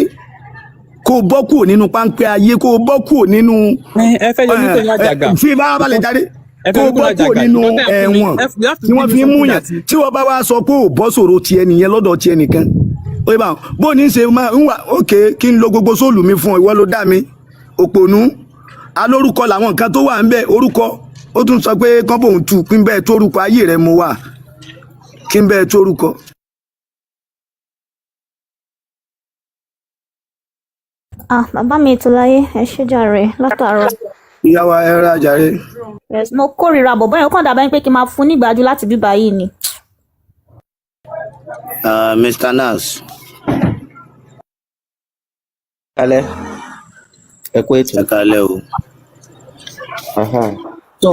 kó o bọ́ kúrò nínú páńpẹ́ ayé, kó o bọ́ kúrò nínú Ẹ fẹ́ yọ mí kúrò ní àjàgà. Fi bá balẹ̀ jáde. Ẹ Kó fẹ́ o mí kúrò bọ́ ní kúrò àjàgà. nínú Nǹkan tẹ́ ẹ fún mi, ẹ̀wọ̀n you have to tí wọ́n give fi me ń something múyàn that tí wọ́n bá wá sọ pé ò bọ́ sọ̀rọ̀ tiẹ̀ nìyẹn lọ́dọ̀ tiẹ̀ nìkan. Ó yé báwọn bó ní í ṣe máa ń wà. Ókè, kí n lo gbogbo sóòlù mi fún ọ, ìwọ ló dá mi. Òpònú alórúkọ làwọn nǹkan tó wà ń bẹ orúkọ. Ó tún sọ pé kán bòun tù kí n bẹ́ẹ̀ tó orúkọ ayé rẹ mo wà kí n bẹ́ẹ̀ tó orúkọ. Ah, bàbá mi ètò láyé, ẹ ṣé jàre látàárọ̀. Ìyá wa, ẹ rà jàre. Yes, mo kórìíra bọ̀bọ́ yẹn, ó kàn dàbá yín pé kí n máa fún nígbàjú láti bíbá yìí ni. Mr. Nas. Kálẹ́, ẹ kú ètò. Ẹ kálẹ́ o. Aha. So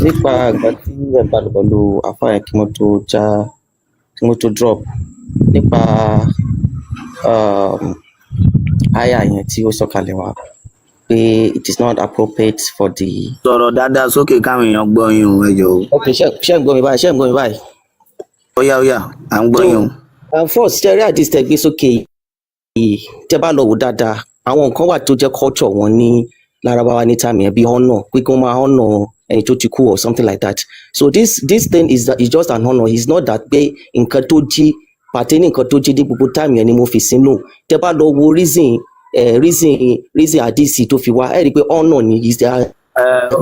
nípa nǹkan tí ẹ̀ ń bá lọ pẹ̀lú àfáà yẹn kí wọ́n tó já, kí wọ́n tó drop nípa àyà yẹn tí ó sọ̀kalẹ̀ wá pé it is not appropriate for the. Sọ̀rọ̀ dáadáa sókè káwọn èèyàn gbọ́ yín o, ẹ jọ̀ọ́. Ok, ṣé ń gbọ́ mi báyìí? Ṣé ń gbọ́ mi báyìí? Ó yá, ó yá, à ń gbọ́ So yín o. First, ṣe rí àdìs tẹ gbé sókè yìí, tẹ bá lọ wò dáadáa, àwọn nǹkan wà tó jẹ́ culture wọn ní Lárúbáwá ní time yẹn, bí honour, pé kí wọ́n máa honour ẹni tó ti kú or something like that. So this thing is just an honour. It's not that pé nǹkan tó jí pàtẹ́ ní nǹkan tó jí ní gbogbo time yẹn ni mo fi sínú. Tẹ bá lọ wo reason àdìsí tó fi wá, ẹ rí i pé honour ni, is their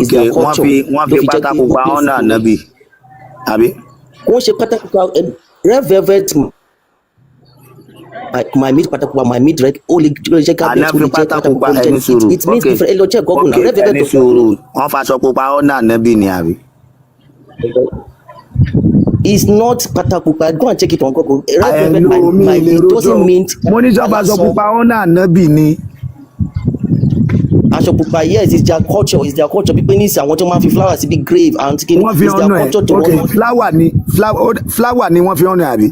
is Ok, their wọ́n culture fi wọ́n ló fi fi jẹ́ pé pátákó ó pa place honour fún ànábì, àbí? Kò ń ṣe pátákó pa red velvet my meat, pátákó my meat red, ó lè jẹ́ Àná garment, ó fi lè jẹ́ pátákó pátákó, pa ó lè ẹni jẹ́ sùúrù. it means Ok, different. Ẹ lọ check Google ok, now, red velvet ẹni of sùúrù. Wọ́n faṣọ pupa honour ànábì ni, àbí? Is not pátákó pa. Go and check it on Google. Red velvet Ẹnu mi my lè it rojọ́ doesn't o. mean Mo ní sọ faṣọ aláṣọ pupa honour ànábì ni. Aṣọ pupa, yes, it's their culture, it's their culture. Pípé ní ìsìn àwọn tó máa ń fi flower síbi grave and kini, Wọ́n fi it's their honour ẹ̀. culture to Ok, honour. flower ni, flower ni wọ́n fi honour ẹ̀, àbí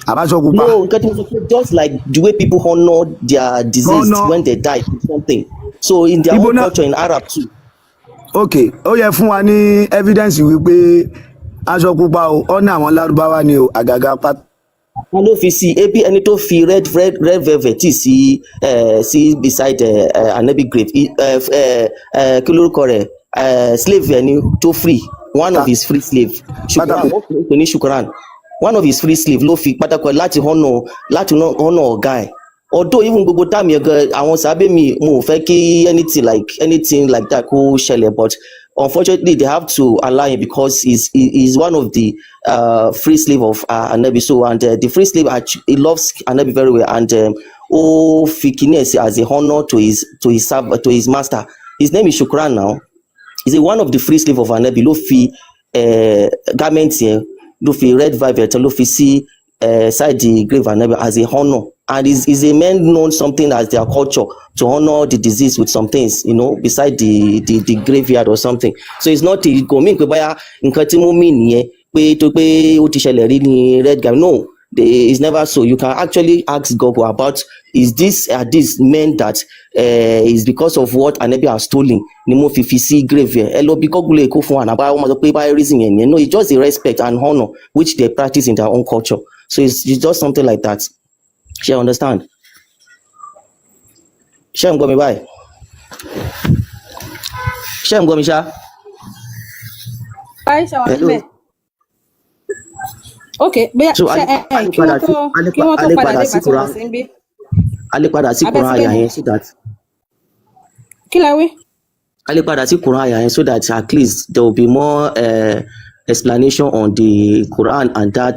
àbáṣọ pupa? No, nǹkan tí mo sọ pé just like the way people honour their deceased Honour when they die something, so in their ibo own náà. culture in Arab too. Ok, ó yẹ fún wa ní evidence wípé aṣọ pupa o, honour àwọn Lárúbáwá ni o, àgàgà pátá. Wọn ló fi sí ebi ẹni tó fi red velvet tí sí beside anabi grave, kí lórúkọ rẹ̀, slave ẹni tó free, one of his free slave, Shukran. Pátákó. Wọ́n pè ní Shukran, one of his free slave ló fi pátákó láti honour ọ̀gá ẹ̀. Although even gbogbo time yẹn gan, àwọn sábẹ́ mi, mo ò fẹ́ kí anything like that kó ṣẹlẹ̀, but unfortunately they have to allow him because he's one of the free slave of Anabi. So and the free slave he loves Anabi very well and ó fi kíní ẹ̀ sí as a honour to his master. His name is Shukran now. He's one of the free slave of Anabi ló fi garment yẹn, ló fi red velvet ló fi sí side the grave Anabi as a honour, and is a man known something as their culture to honour the deceased with some things beside the graveyard or something. So it's not a, kò mean pé báyà nǹkan tí mo mean nìyẹn pé tó pé ó ti ṣẹlẹ̀ rí ní red garment. No, it's never so. You can actually ask Google about is this meant that is because of what Anabi has stolen ni mo fi fi sí grave yẹn. Ẹ lọ bí Google lè kó fún wa nàbá, wọn máa sọ pé báyìí reason yẹn nìyẹn. No, it's just a respect and honour which they practice in their own culture. So it's just something like that. Ṣé understand? Ṣé ń gbọ́ mi báyìí? Ṣé ń gbọ́ mi ṣá? Báyìí ṣe wà Hello. níbẹ̀. Ok, bóyá So a ṣe lè ẹ a ẹ lè kí wọ́n padà sí tó a lè kí wọ́n a tó lè padà padà dé sí ìgbà tí Quran wọ́n sì ń bí. A lè padà sí Abẹ́ Quran ti àyà dé. yẹn so that Kí la wí? A lè padà sí Quran àyà yẹn so that at least there will be more explanation on the Quran and that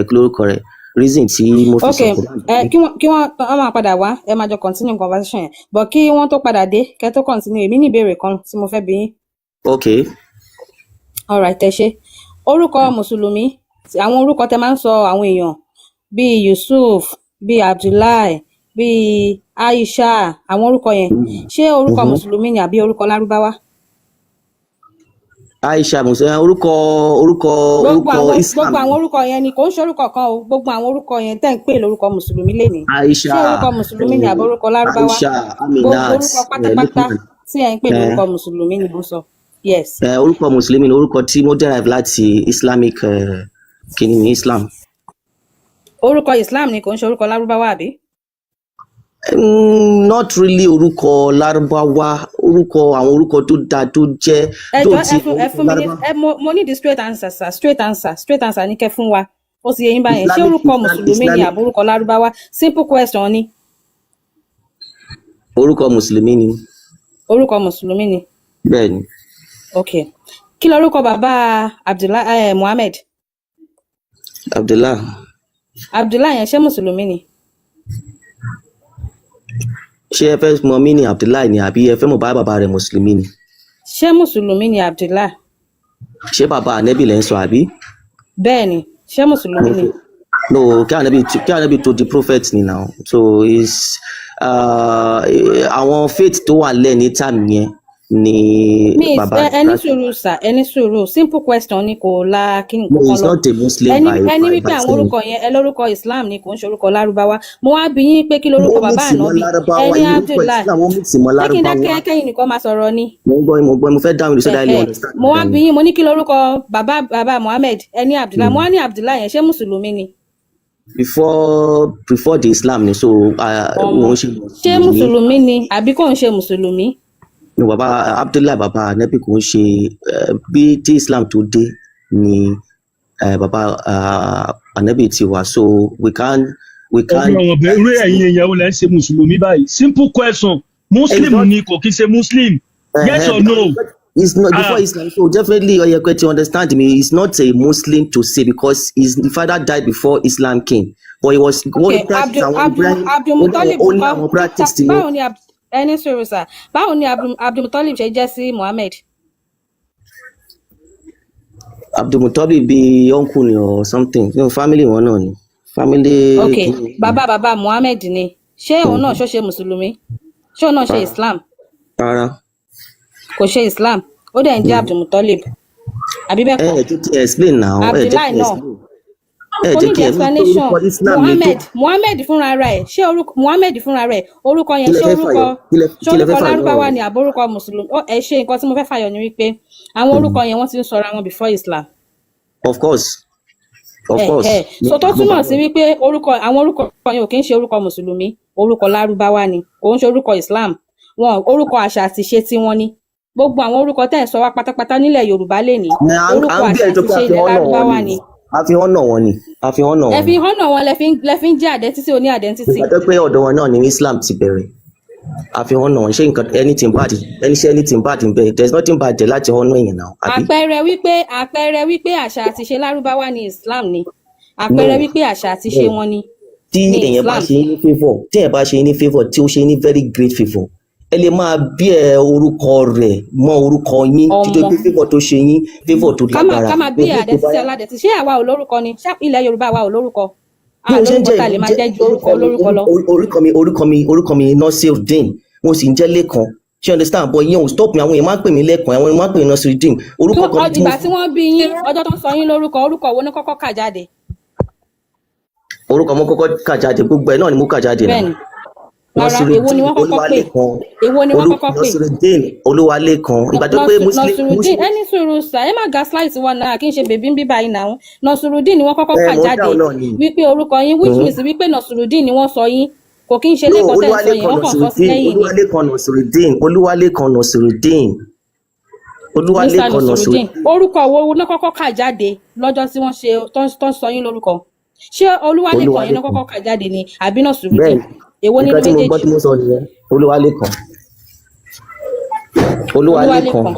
kí lórúkọ rẹ̀, reason tí mo fi Ok, sọ Quran. ẹ kí wọ́n máa padà wá, ẹ máa jọ continue conversation yẹn, but kí wọ́n tó padà dé, kẹ́ tó continue, èmi ní ìbéèrè kan tí mo fẹ́ bi yín. Okay. Alright, ẹ ṣé. Orúkọ mùsùlùmí Àwọn orúkọ tẹ máa ń sọ àwọn èèyàn bíi Yusuf, bíi Abdullahi, bíi Aisha, àwọn orúkọ yẹn, ṣé orúkọ mùsùlùmí ni àbí orúkọ lárúbáwá? Aisha Musa, orúkọ orúkọ Gbogbo orúkọ àwọn Islam. Gbogbo àwọn orúkọ yẹn ni, kò ń ṣe orúkọ kan o. Gbogbo àwọn orúkọ yẹn tẹ́ ń pè lórúkọ mùsùlùmí lénìí, Aisha, ṣé orúkọ mùsùlùmí ni àbí orúkọ lárúbáwá? Aisha, Gbogbo Aminat, orúkọ pátápátá Lukman. tí ẹ̀ ń pè lórúkọ mùsùlùmí ni mo sọ. Yes. Orúkọ mùsùlùmí ni, orúkọ tí mo derive láti Islamic, kìíní ní Islam. Orúkọ Islam ni, kò ń ṣe orúkọ lárúbáwá, àbí? Not really orúkọ lárúbáwá, orúkọ, àwọn orúkọ tó dáa tó jẹ́ Ẹ tó jọ, ti ẹ fún ẹ orúkọ fún mi ní lárúbáwá. ẹ mo need the straight answer, sir. Straight answer, straight answer ní kẹ́ fún wa. Ó ti yé yín báyẹn? Ṣé Islamic orúkọ Islam mùsùlùmí ni Islamic àbí orúkọ lárúbáwá? Simple question ni. Orúkọ mùsùlùmí ni. Orúkọ mùsùlùmí ni? Bẹ́ẹ̀ ni. Ok, kí lorúkọ bàbá Abdullahi, Muhammed? Abdullah. Abdullahi yẹn, ṣé mùsùlùmí ni? Ṣé ẹ fẹ́ mọ mí ní Abdullahi ni, àbí ẹ fẹ́ mọ̀ bá bàbá rẹ̀ mùsùlùmí ni? Ṣé mùsùlùmí ni Abdullahi? Ṣé bàbá ànẹ́bì lẹ́ ń sọ, àbí? Bẹ́ẹ̀ ni, ṣé mùsùlùmí ni? No, kí ànábì tó di prophet ni now, so is àwọn faith tó wà lẹ́ ní time yẹn ni Mi bàbá ẹ ní sùúrù sà, ẹ ní sùúrù. Simple question ni, kò la kí n No, kò he's kan lọ. not a Muslim Ẹni by ẹni wípé by àwọn saying. orúkọ yẹn, ẹ lórúkọ Islam ni, kò ń ṣe orúkọ lárúbáwá. Mo wá bi yín pé kí lorúkọ Ó bàbá mix mọ́ ànábì? lárúbáwá. Ẹni Irúfẹ́ Abdullahi. Islam, ó mix mọ́ Ṣé kí n lárúbáwá. dákẹ́ kẹ́yìn nìkan máa sọ̀rọ̀ ni? Mo ń gbọ́, mo ń gbọ́. Mo fẹ́ dáhùn so that I Ẹ̀hẹ́. understand. Mo wá bi yín, mo ní kí lorúkọ bàbá Muhammed? Ẹ ní Abdullahi. Mo wá ní Abdullahi yẹn, ṣé mùsùlùmí ni? Before the Islam ni, so Ọmọ, òun ṣe ṣé mùsùlùmí. Mùsùlùmí ni àbí kò ń ṣe mùsùlùmí? No, bàbá Abdullahi, bàbá anabi, kò ń ṣe, bí tí Islam tó dé ni bàbá anabi ti wà, so we can. Ọdún ọ̀wọ̀n bẹ́ẹ̀, irú ẹ̀yin èèyàn wo lẹ́ ń ṣe mùsùlùmí báyìí? Simple question, muslim It's not ni, kò kí ṣe muslim, yes or no? It's not before Ah. Islam, so definitely ó yẹ kẹ́ to understand me. He's not a Muslim to say because his father died before Islam came, but he was Ok, wọ́n ní practice Abdul àwọn Abdul Ibrahim, ó ní àwọn Abdulmutalib ó ní ńkọ́? àwọn practice tí wọ́n. Báwo ni ẹni sọ̀rọ̀ sà, báwo ni Abdulmutalib ṣe jẹ́ sí Muhammed? Abdulmutalib bíi uncle ni or something, no, family wọn náà ni, family. Ok, bàbá Muhammed ni. Ṣé òun náà ṣó ṣe mùsùlùmí? Ṣé òun náà ṣe Islam? Rárá. Kò ṣe Islam, ó dẹ̀ ń jẹ́ Abdulmutalib, àbí bẹ́ẹ̀ Ẹ kọ́? ẹ jẹ́ kí ẹ explain now, ẹ jẹ́ Abdullahi kí ẹ náà explain, ẹ kò jẹ́ ní kí the ẹ explanation. orúkọ Islam ni tó. Muhammed, Muhammed fúnra rẹ̀, ṣé orúkọ Muhammed fúnra rẹ̀, orúkọ Kí yẹn, lẹ ṣé fẹ́ orúkọ fàyọ? Kí lẹ ṣé kí lẹ orúkọ fẹ́ fàyọ lárúbáwá lọ́wọ́ ni rẹ̀? àbórúkọ mùsùlùmí? Ó ẹ ṣe, nǹkan tí mo fẹ́ fàyọ ni wípé àwọn orúkọ yẹn, wọ́n ti ń sọra wọn before Islam. Of course, of course. Ẹ so tó túmọ̀ sí wípé orúkọ, àwọn orúkọ yẹn ò kí ń ṣe orúkọ mùsùlùmí, orúkọ lárúbáwá ni, kò ń ṣe orúkọ Islam wọn, orúkọ àṣà àti ìṣe tí wọ́n ní. Gbogbo àwọn orúkọ tẹ́ ẹ̀ sọ wá pátápátá nílẹ̀ Yorùbá lénìí, Ẹ, à ń orúkọ à ń bí àṣà ẹni tó àti pé ìṣe a fi ilẹ̀ honour wọn lárúbáwá ni ni. A fi honour wọn ni, a fi honour Ẹ wọn fi ni. honour wọn, lẹ fi ń jẹ́ identity oní identity. Ìgbà tó pé ọ̀dọ̀ wọn náà ni Islam ti bẹ̀rẹ̀, a fi honour wọn. Ṣé nǹkan anything bad, ẹni ṣe anything bad ń bẹ? There is nothing bad there láti honour èèyàn náà, àbí? Àpẹẹrẹ wípé àṣà àti ìṣe lárúbáwá ni Islam ni. Àpẹẹrẹ No. wípé àṣà àti ìṣe No. wọn ni Tí ní èèyàn bá Islam. ṣe ní favour, tí èèyàn bá ṣe ní favour, tí ó ṣe ní very great favour, ẹ lè máa bí ẹ orúkọ rẹ̀ mọ́ orúkọ yín títí Ọmọ pé favour tó ṣe yín, favour tó ká máa lágbára ká máa bí òbí tó identity bá aládẹ̀tì. Ṣé àwa ò lórúkọ ni? Ṣé ilẹ̀ Yorùbá àwa ò lórúkọ? Bí A mo ṣe ń lórúkọ jẹ́, tá a lè èmi máa jẹ́ jẹ́ ju orúkọ orúkọ mi olórúkọ lọ. orúkọ mi Nasiruddin, mo sì ń jẹ́ Lẹ́kan, ṣé you understand? But ìyẹn ò stop mi. Àwọn èèyàn máa ń pè mí Lẹ́kan, àwọn èèyàn máa ń pè mí Nasiruddin. Tí Orúkọ kan tí mo ìgbà tí wọ́n bí yín, ọjọ́ tó ń sọ yín lórúkọ, orúkọ wo ní kọ́kọ́ kà jáde? Orúkọ mo kọ́kọ́ kà jáde, gbogbo ẹ̀ náà ni mo kà jáde náà. Bẹ́ẹ̀ ni. Rárá, èwo ni Nasiruddin wọ́n kọ́kọ́ pè? Olúwalékan. Èwo ni wọ́n kọ́kọ́ pè? Nasiruddin Olúwalékan, ìgbà tó pé Muslim Nasiruddin Muslim. Ẹni sùúrù sà, ẹ má gaslight wọn náà, kí n ṣe bèbí ń bí báyìí náà. Nasiruddin ni wọ́n kọ́kọ́ Ẹ kà mò ń jáde dáhùn náà ni. wípé orúkọ yín, which means wípé Nasiruddin ni wọ́n sọ yín, kò kí n ṣe No. Lẹ́kọ̀ọ́ tẹ́ ń sọ yẹn, Olúwalékan wọ́n kàn sọ sí Nasiruddin. lẹ́yìn ni. Olúwalékan Nasiruddin, Olúwalékan Nasiruddin. Mr Olúwalékan Nasiruddin, Nasiruddin. Orúkọ wo ló kọ́kọ́ kà jáde lọ́jọ́ tí wọ́n ṣe tó ń sọ yín lórúkọ? Ṣé Olúwalékan yẹn ló Olúwalékan. kọ́kọ́ kà jáde ni àbí Nasiruddin? Bẹ́ẹ̀. Èwo nínú Nǹkan tí mo gbọ́ méjèèjì? tí mo sọ nìyẹn, Olúwalékan, Olúwalékan. Olúwalékan.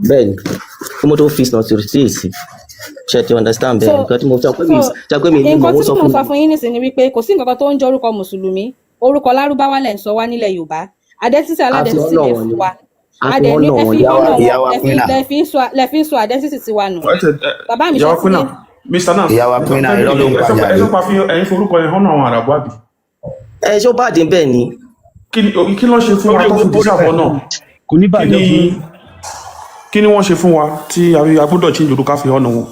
Bẹ́ẹ̀ ni, kí mo tó fi Nasiruddin sí, ṣe ti understand? So Bẹ́ẹ̀, nǹkan tí mo sọ pé mi so ṣe pé mi ní mọ̀ nǹkan ó tí sọ mò fún ń sọ mi. fún yín nísìnyí ni wípé kò sí nǹkan kan tó ń jẹ́ orúkọ mùsùlùmí. Orúkọ lárúbáwá lẹ̀ ń sọ wá nílẹ̀ Yorùbá. Identity A fi aládẹ́ntítì honour lẹ̀ wọn fún ni. wa. A A fi dẹ̀ ní honour ẹ wọn fi ni. honour wọn, Ìyá wa lẹ fi Queen. lẹ fi ń sọ identity tiwa nù. Wait, Bàbá mi, Ìyàwó ṣe ti dé? Queen. Mr. Nas, Ìyá wa Mr. Queen, Femi, irọ́ ló ń ẹ pa sọ pé ẹ jàre. sọ pé a fi ẹ̀yin forúkọ yẹn hàn àwọn àràbù àbí. Ẹ ṣó bá dín bẹ́ẹ̀ ni. Kí ló ṣe fún wa Orí tó fi orí deserve ọ̀nà? Kò ní Kí bàjẹ́ ni fún yín. kí ni wọ́n ṣe fún wa tí a gbọ́dọ̀ change orúkọ ká fi hàn wọn?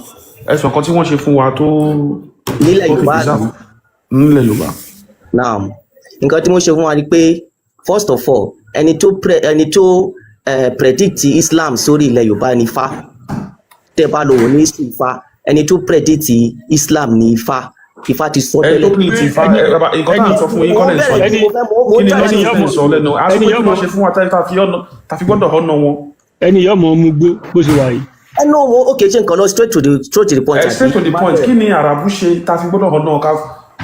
Ẹ̀sùn kan tí wọ́n ṣe fún wa tó Nílẹ̀ tó fi Yorùbá àbí? deserve nílẹ̀ Yorùbá. Now, nǹkan tí mo ṣe fún wa ni pé first of all, ẹni tó predict Islam sórí ilẹ̀ Yorùbá ni Ifá. Tẹ́ bá lọ wò ní history Ifá, ẹni tó predict Islam ni Ifá. Ifá ti sọ Ẹni tó tẹ́lẹ̀. predict Ifá, Ẹni ẹ bàbá, nǹkan tá à ń ẹni sọ fún yín Mo kọ́ lẹ̀ ń sọ bẹ̀rẹ̀ yìí. ni mo fẹ́ mo Kí ni try nọ́ọ̀sì láti tẹ̀ ń sọ lẹ́nu? A sọ ẹni pé kí yọmọ ló ṣe fún wa tá fi gbọ́dọ̀ hàn wọn. Ẹni yọmọ mú gbó bó ṣe wà yìí. Ẹ no mo okay, ṣe nǹkan lọ straight to the point Ẹ àbí? straight to the point, kí ni àràbù ṣe tá fi gbọ́dọ̀ hàn náà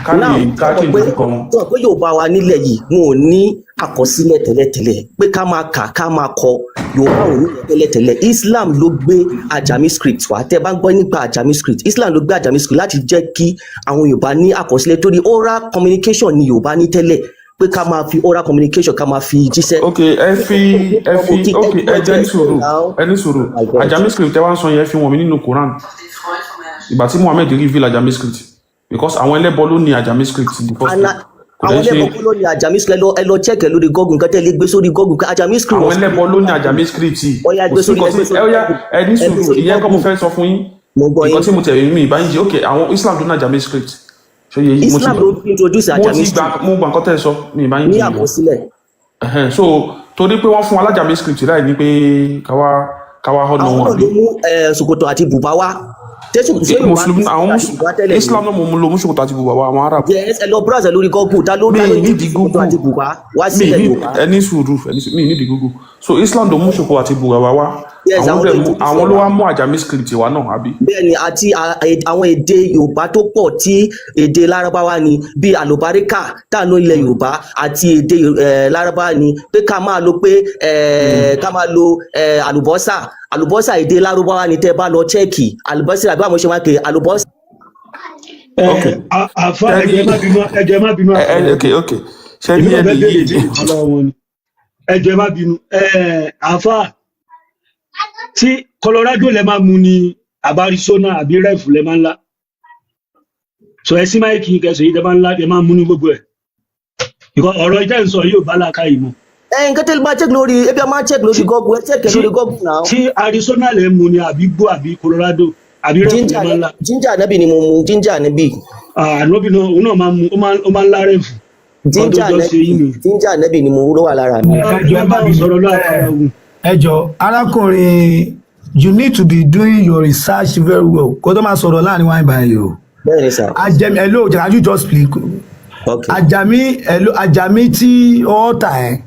ká Now, lè ká sọ change pé orúkọ wọn? sọ pé Yorùbá wa nílẹ̀ yìí, wọn ò ní àkọsílẹ̀ tẹ́lẹ̀tẹ́lẹ̀ pé ká máa kà, ká máa kọ. Yorùbá ò ní yẹn tẹ́lẹ̀tẹ́lẹ̀. Islam ló gbé Ajami script wá. Tẹ́ bá ń gbọ́ nípa Ajami script, Islam ló gbé Ajami script láti jẹ́ kí àwọn Yorùbá ní àkọsílẹ̀, torí oral communication ni Yorùbá ní tẹ́lẹ̀, pé ká máa fi oral communication, ká máa fi jíṣẹ́. Ok, ẹ fi ok, ẹ jẹ́ ní sùúrù, ẹ ní sùúrù. My God. Ajami script ẹ wá ń sọ yẹn, fi wọ̀n mí nínú Quran ìgbà tí Muhammed reveal Ajami script, because àwọn ẹlẹ́bọ ló ní Ajami script in the first Ana place. Kò àwọn dẹ̀ ṣe ẹlẹ́bọ kọ́ ló ní Ajami script. Ẹ lọ check ẹ lórí Google, nǹkan tẹ́ lè gbé sórí Google pé Ajami script àwọn was ẹlẹ́bọ ló ní Ajami script yìí. Ó yá, Kò gbé sí sórí nǹkan ẹ gbé tí sórí ẹ ó yá, Google. Ẹ ní Ẹ gbé sùúrù, sórí ìyẹn kọ́ mo Google. fẹ́ sọ fún yín. Mo gbọ́ Nǹkan yín. tí mo tẹ̀lé mi ìbá yín jẹ́, ok, àwọn Islam ló ní Ajami script, ṣé yẹ yín? Mo ti Islam gbà ló introduce mo Ajami ti gbà script mo gbà nǹkan tẹ́ ẹ sọ, mi ìbá yín ní jiyàn. àkọsílẹ̀. Ẹ̀hẹ́n, so torí pé wọ́n fún wa lájàmí script láì ní pé káwá ọ̀nà Àwọn wọn náà àbí? ló mú ṣòkòtò àti bùbá wá. Tẹ́sù ṣé Yorùbá ní Mùsùlùmí ṣòkòtò àwọn àti bùbá tẹ́lẹ̀ ni? Islam náà mo lo mú ṣòkòtò àti bùbá wa, àwọn Arab. Yes, ẹ lọ browse lórí Google, ta ló Mi ta ló nídìí introduce ṣòkòtò Google. àti bùbá wá Mi sílẹ̀ ní Yorùbá? Ẹ ní sùúrù, ẹ ní sùúrù, mi nídìí Google. So Islam ló mú ṣòkòtò àti bùbá wa wá. Yes, Àwọn àwọn ló dẹ̀ mú introduce àwọn ẹ̀ ló wá. wá mú Ajami script wa náà àbí? Bẹ́ẹ̀ ni, àti àwọn èdè Yorùbá tó pọ̀ tí èdè Lárúbáwá ni, bíi àlùbáríkà tá à ń lò ilẹ̀ Yorùbá, àti èdè Lárúbáwá ni, pé ká máa lo pé ká máa lo àlùbọ́sà. Àlùbọ́sà, èdè Lárúbáwá ni. Tẹ́ bá lọ check àlùbọ́sà, àbí àwọn ṣe máa pè àlùbọ́sà. Ẹ Ok. Àfa, Tẹ́rí ẹjọ ẹ má bínú, ẹjọ ẹ má bínú. ẹ ẹ Àfàwọ Ok, ṣe èmi rí náà ẹni fẹ́ béèrè yìí. ìbéèrè kan lọ́wọ́ wọn ni. Ẹjọ ẹ má bínú. Àfa, tí Colorado lẹ máa mu ni àbí Arizona àbí ref lẹ máa ń lá sọ? Ẹ sí mic kẹsàn yìí tẹ máa ń lá, tẹ máa ń mú ní gbogbo ẹ. Because ọ̀rọ̀ ìtẹ́ ń sọ yóò bá làákàyè mu. Ẹ nǹkan tẹ́lẹ̀ máa check lórí ebi, a máa check lórí Tí Google, ẹ check ẹ tí lórí Google now. Tí Arizona lẹ mu ni àbí gbó àbí Colorado àbí ref lẹ Ginger. máa ń lá? Ginger anabi ni mo mu, ginger anabi. Ànábì náà, òun náà máa ń mu, ó máa ń lá ref kan tó Ginger jọ ṣe yín anabi ni. Ginger anabi ni mo ló wà lára mi. Ẹ jọ̀ọ́, Ẹ ẹ bá má wọn bínú. sọ̀rọ̀ lọ, àfàrà ogun. Ẹ jọ̀ọ́, arákùnrin, you need to be doing your research very well kó tó máa sọ̀rọ̀ láàrin wáyé báyìí o. Bẹ́ẹ̀ ni sir. Ajami, hello, can you just speak? Okay. Ajami, hello, Ajami tí ọ tà ẹ,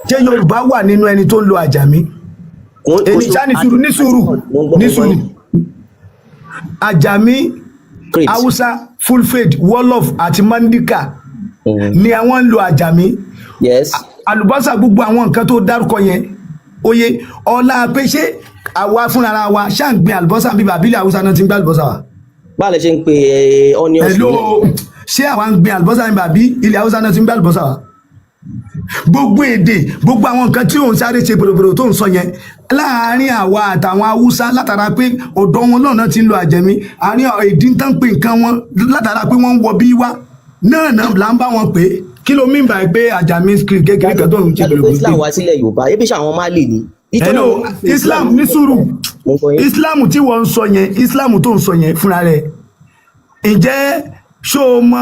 ṣé Yorùbá wà nínú ẹni tó ń lo Ajami? Kò Èmi ṣe ṣá ní sùúrù, ní sùúrù, mo ń gbọ́, mo ní ń gbọ́ sùúrù. yín. Ajami, Script. Hausa, Fulfulde, Wolof àti Mandika ni àwọn ń lo Ajami. Yes. Àlùbọ́sà, gbogbo àwọn nǹkan tó dárúkọ yẹn, oye ọlá pé ṣé àwa fúnra wa ṣáà ń gbin àlùbọ́sà bíbá abílẹ̀ Haúsá náà ti ń gbé àlùbọ́sà wa? Báà lè ṣe ń pe onions Hello. nílẹ̀. Ṣé àwa ń gbin àlùbọ́sà bíbá bí ilẹ̀ Haúsá náà ti ń gbé àlùbọ́sà wa? Gbogbo èdè, gbogbo àwọn nǹkan tí òun sáré ṣe bòròbòrò tó ń sọ yẹn láàárín àwa àtàwọn Haúsá, látara pé ọ̀dọ̀ wọn lọ́nà ti ń lo àjẹmí, àárín èdè ń tán pé nǹkan wọn, látara pé wọ́n ń wọ bí wá náà náà là ń bá wọn pé. Kí ló mí báyìí pé àjàmí script kékeré kan tó ń ṣe Ta ló gbé Islam bòròbòrò? wá sílẹ̀ Yorùbá? Ebi ṣe àwọn Mali ni. Hello, Islam, ní sùúrù. Mo ń gbọ́ yín. Islam tí wọ́n ń sọ yẹn, Islam tó ń sọ yẹn fúnra rẹ̀, ǹjẹ́ ṣó o mọ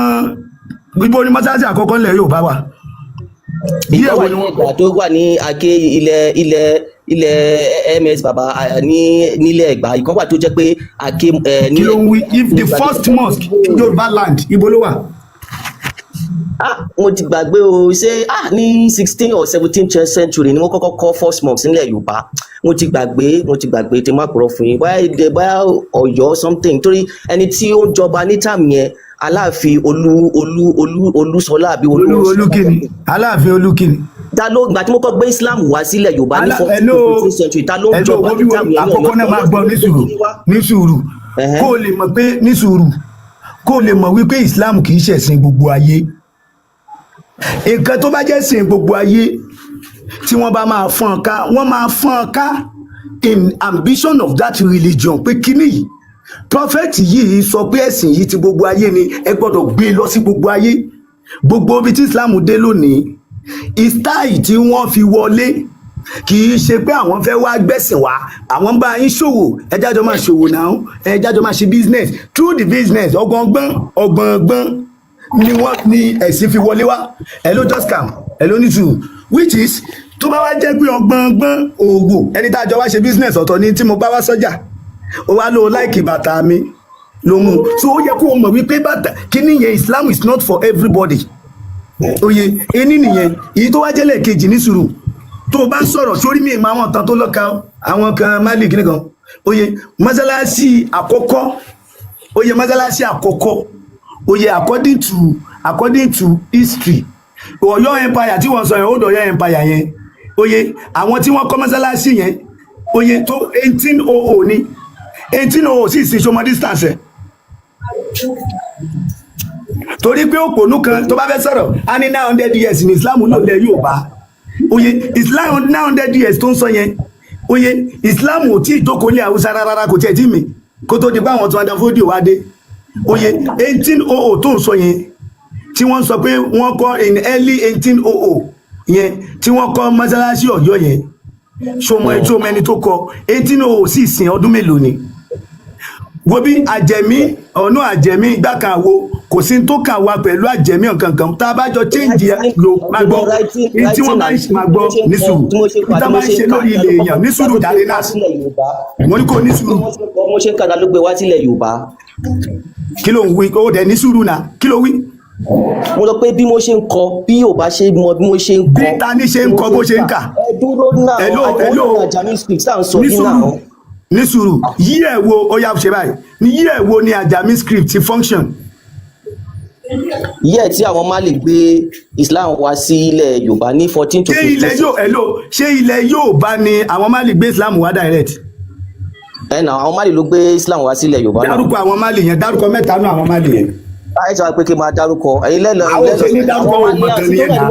ibo ni mọ́sáàsì àkọ́kọ́ ńlẹ̀ Yorùbá wà? Ìkan wà ní Ẹ̀gbá tó wà ní Aké ilẹ̀ ms baba ní nílẹ̀ Ẹ̀gbá. Ìkan wà tó jẹ́ pé Aké Kí ló ń wí? If the first mosque in Yorùbá land, ibo ló wà? Ah, mo ti gbàgbé o. Ṣé ní 16 or 17th century ni wọ́n kọ́kọ́ kọ́ first mosque nílẹ̀ Yorùbá? Mo ti gbàgbé tí má kúrò fún yín, bóyá èdè, bóyá Ọ̀yọ́ something, torí ẹni tí ó ń jọba ní time yẹn, Aláàfin Olú Olú Olú Olúṣọlá àbí Olú Olúkìní, Aláàfin Olúkìní. Ta ló gbà tí mo kọ́ gbé Islam wá sílẹ̀ Yorùbá ní Hello. 14th century, ta ló ń Hello, jọba wo ní bí wo time yẹn ní àkọ́kọ́ Ọ̀yọ́? náà máa gbọ́, ní sùúrù, ní sùúrù, kó o lè mọ̀ pé, ní sùúrù, kó o lè mọ̀ wípé Islam kì í ṣẹ̀sìn gbogbo ayé. Nǹkan tó bá jẹ́ sìn gbogbo ayé, tí wọ́n bá máa fọ́n ká, wọ́n máa fọ́n ká in ambition of that religion pé kíní yìí Prophet yìí sọ pé ẹ̀sìn yìí ti gbogbo ayé ni, ẹ gbọ́dọ̀ gbé e lọ sí gbogbo ayé. Gbogbo ibi tí Islam dé lónìí, style tí wọ́n fi wọlé, kì í ṣe pé àwọn fẹ́ wá gbẹ̀sìn wá. Àwọn ń bá yín ṣòwò, ẹ jájọ máa ṣòwò náà, ẹ jájọ máa ṣe business. Through the business, ọgbọ̀ngbọ́n ọgbọ̀ngbọ́n ni wọ́n ní ẹ̀sìn fi wọlé wá. Ẹ ló just come, ẹ ló ní sùúrù, which is tó bá wá jẹ́ pé ọgbọ̀ngbọ́n òwò, ẹni tá a jọ wá ṣe business ọ̀tọ̀ ni. Tí mo bá wá sọ́jà, ó wá lóo like bàtà mi ló mú, so ó yẹ kó o mọ̀ wípé bàtà kíní yẹn, Islam is not for everybody. Oye ení nìyẹn. Èyí tó wá jẹ́lẹ̀ kejì, ní sùúrù, tó o bá sọ̀rọ̀ sórí mi ìmọ̀ àwọn kan tó lọ́ka, àwọn kan Malik nìkan. Oye mọ́sálásí àkọ́kọ́, oye mọ́sálásí àkọ́kọ́, oye according to history, Ọ̀yọ́ Empire tí wọ́n sọ yẹn, Old Ọ̀yọ́ Empire yẹn, oye àwọn tí wọ́n kọ́ mọ́sálásí yẹn, oye tó 1800 ní 1800 sì sí sọmọ distance ẹ̀, torí pé òpònú kan tó bá fẹ́ sọ̀rọ̀, á ní 900 years ní Islam ló lẹ̀ Yorùbá. Oye Islam, 900 years tó ń sọ yẹn, oye Islam ò tí ì jókòó ní Haúsá rárá, kò tiẹ̀ tí mi kó tó di pé àwọn tó ń da fódìò wá dé. Oye 1800 tó ń sọ yẹn, tí wọ́n sọ pé wọ́n kọ́ in early 1800 yẹn, tí wọ́n kọ́ mọ́sálásí Ọ̀yọ́ yẹn, ṣọmọ ẹ tó mẹni tó kọ 1800 sì sìn ọdún mélòó ni? Wo bí àjẹmí ọ̀nà àjẹmí ìgbàkanwò, kò sí tó kàn wá pẹ̀lú àjẹmí nǹkankan. Tá a bá jọ change lo, máa gbọ́ ní tí wọ́n bá ń ṣe, máa gbọ́, ní sùúrù, ní tá a bá ń ṣe lórí ilẹ̀ èèyàn, ní sùúrù jáde náà, mo ní kò ní sùúrù. Mo ṣe ń kàdá ló gbé wá sílẹ̀ Yorùbá. Kí ló ń wí? Ó dẹ̀ ní sùúrù náà, kí ló wí? Mo sọ pé bí mo ṣe ń kọ, bí Yorùbá ṣe mọ bí mo ṣe ń kọ. Bí ta ni ṣe ń kọ bó ṣe ń kà? Ẹ dúró náà. Hello, hello. Àjàmí script tá à ń sọ ní yìí náà. Sùúrù, ní sùúrù. Yí ẹ̀ wo, ó yá, ṣe báyìí, ní yí ẹ̀ wo ni Àjàmí script ti function? Yẹ́ tí àwọn Mali gbé Islam wá sí ilẹ̀ Yorùbá ní 14 to Ṣé ilẹ̀ 15. yóò, hello, ṣé ilẹ̀ Yorùbá ni àwọn Mali gbé Islam wá direct? Ẹ nà, àwọn Mali ló gbé Islam wá sí ilẹ̀ Yorùbá náà. Dárúkọ àwọn Mali yẹn, dárúkọ mẹ́ta náà àwọn Mali yẹn. Ẹ sọ pé kí n máa dárúkọ ẹ̀yin lẹ́lọ. Àwọn òṣèlú ní dárúkọ wọn, mọ̀ tán nìyẹn náà.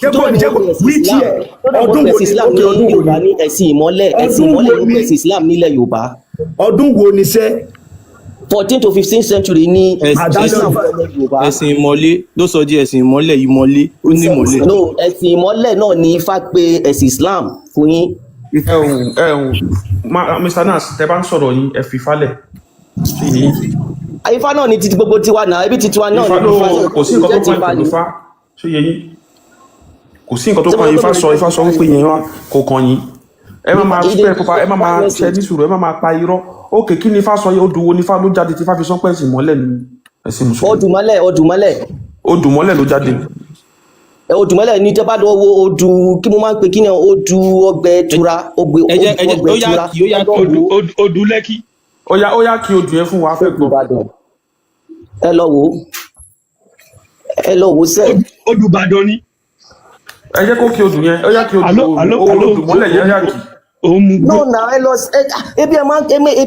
Ṣé kò ní, ṣé kò which year, ọdún wo ni? Islam Okay, ní ọdún wo Yorùbá ni? ní ẹ̀sìn ìmọ́lẹ̀, ẹ̀sìn Ọdún ìmọ́lẹ̀ wo ló ni? pè sí Islam nílẹ̀ Yorùbá. Ọdún wo ni sẹ́? 14 to 15 century ní Àdájọ́ Islam wọlé Yorùbá. Ẹ̀sìn ìmọ̀lé ló sọ di ẹ̀sìn ìmọ́lẹ̀, ìmọ̀lé, ó ní ìmọ̀lẹ̀. No, ẹ̀sìn ìmọ́lẹ̀ náà ní Ifá pé ẹ̀sìn Islam fún yín. Ẹ̀hún Mr Nas, tẹ bá ń sọ̀rọ̀ yín, ẹ fi falẹ̀ ṣe yín. Ifá náà ní títí gbogbo tiwa náà, ibi titiwa náà Ifá ní ló Ifá náà. Kò sí nǹkan tó Jẹ́ ti kàn Ifá pẹ̀lú ni. Ifá, ṣé yẹ yín? Kò sí nǹkan tó Ṣé mo kàn sọ yín. pé Ifá mo sọ, Ifá sọ wípé yẹn wá kò kàn yín. Ẹ má máa spread proper, ẹ má máa ṣe ní sùúrù, ẹ má máa pa irọ́. Ókè, kí ni Ifá sọ yìí? Odù wo ni Ifá ló jáde tí Ifá fi sọ pé ẹ̀sìn ìmọ́lẹ̀ ni ẹ̀sìn mùsùlùmí? Odùmọ́lẹ̀, Odùmọ́lẹ̀. Odù mọ́lẹ̀ ló jáde. Ẹ, Odùmọ́lẹ̀ ní. Tẹ́ bá lọ wo odù kí mo máa ń pè kí ni, odù ọgbẹ́ tura, ọgbẹ́ Ẹ jẹ́ ẹ odù jẹ́ ọgbẹ́ ó yá tura. kí ó yá Ẹ lọ kí Odù wo odù Lẹ́kì. Ó yá, ó yá, kí odù yẹn fún wa, fẹ́ odù gbọ́. Ìbàdàn, ẹ lọ wo, ẹ lọ wo sẹ́ẹ̀. Odù Ìbàdàn ni. Ẹ jẹ́ kó kí odù yẹn, ó yá, kí odù Àló àló àló. odù mọ́lẹ̀ yẹn, ó yá kí. Òun mú gbó. No na, ẹ lọ ẹ, ebi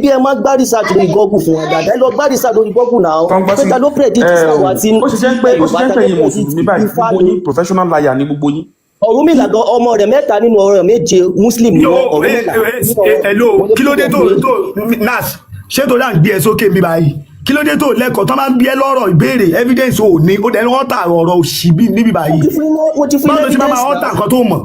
ẹ máa ń gbá research lórí Google fún wa dáadáa. Ẹ lọ gbá research lórí Google náà. Tán gbá Pé sí ta ló predict Islam wá sí ó ṣe jẹ́ pé ilẹ̀ ó ṣe Yorùbá? jẹ́ Ta pé ló ẹ̀yin predict mùsùlùmí báyìí, Ifá gbogbo ni? yín professional liar ni gbogbo yín. Ọ̀rúnmìlà gan, ọmọ rẹ̀ mẹ́ta nínú ọ̀rọ̀ méje, Muslim ni Yo, wọ́n. Ọ̀rúnmìlà nínú ọ̀rọ̀ hello, mo lè kí ló dé prove tó ẹ̀ fún tó yín. Nas, ṣé tó dà ń gbé ẹ sókè mi báyìí? Kí ló dé tó lẹ́kọ̀ọ́ tó máa ń bí ẹ lọ́rọ̀ ìbéèrè, evidence ò ní, ó dẹ̀ ń ọ́tà ọ̀rọ̀ òṣì bí níbí báyìí? Mo ti fún Báwo yín ló ṣe máa máa evidence ọ́tà náà. nǹkan tó mọ̀?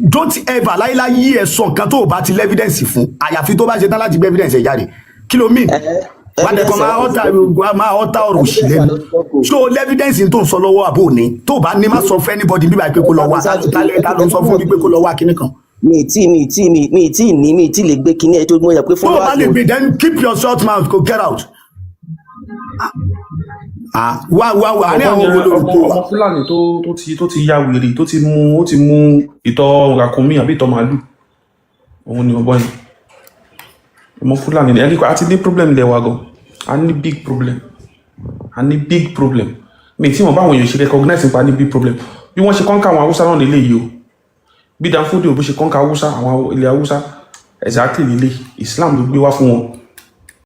Don't ever láíláí ẹ sọ nǹkan tó o bá ti lẹ́vidence fún, àyàfi tó bá ṣe tán láti gbé evidence ẹ̀ jáde. Kí ló mean? Wà á dẹ̀kọ̀ Evidence máa ẹ̀ ọ́tà, máa ọ́tà ọ̀rọ̀ òṣì evidence wà lẹ́nu. lórí Google. Ṣé o lẹ́vidence tó ń sọ lọ́wọ́ àbò ní? Tó o bá ní, má sọ fún anybody bíbá pé kó lọ wá. Ta ló ń sọ fún mi pé kó lọ wá kíní kan? Mi tí mi tí mi tí ní mi tí lè gbé kinní ẹ tó mo yẹ pé Tó o bá followers lè mi. gbé, then keep your short mouth, go get out. Ah, wá wá wá ní Ọ̀bọ àwọn yẹn wo ọmọ lórúkọ wa. Ọmọ Fúlàní tó ti ya wèrè, tó ti mú ìtọ̀ ràkúnmí àbí ìtọ̀ màálù, òun ni ọ̀bọ yẹn. Ọmọ Fúlàní ni. Ẹni a ti ní problem ilẹ̀ wa gan, a ní big problem, a ní big problem. Mi tí wọn báwọn èèyàn ṣe recognize nípa ní big problem, bí wọ́n ṣe conquer àwọn Haúsá náà nílé yìí o, bí Danfodio bó ṣe conquer Haúsá, àwọn ilẹ̀ Haúsá, exactly nílé Islam ló gbé wá fún wọn.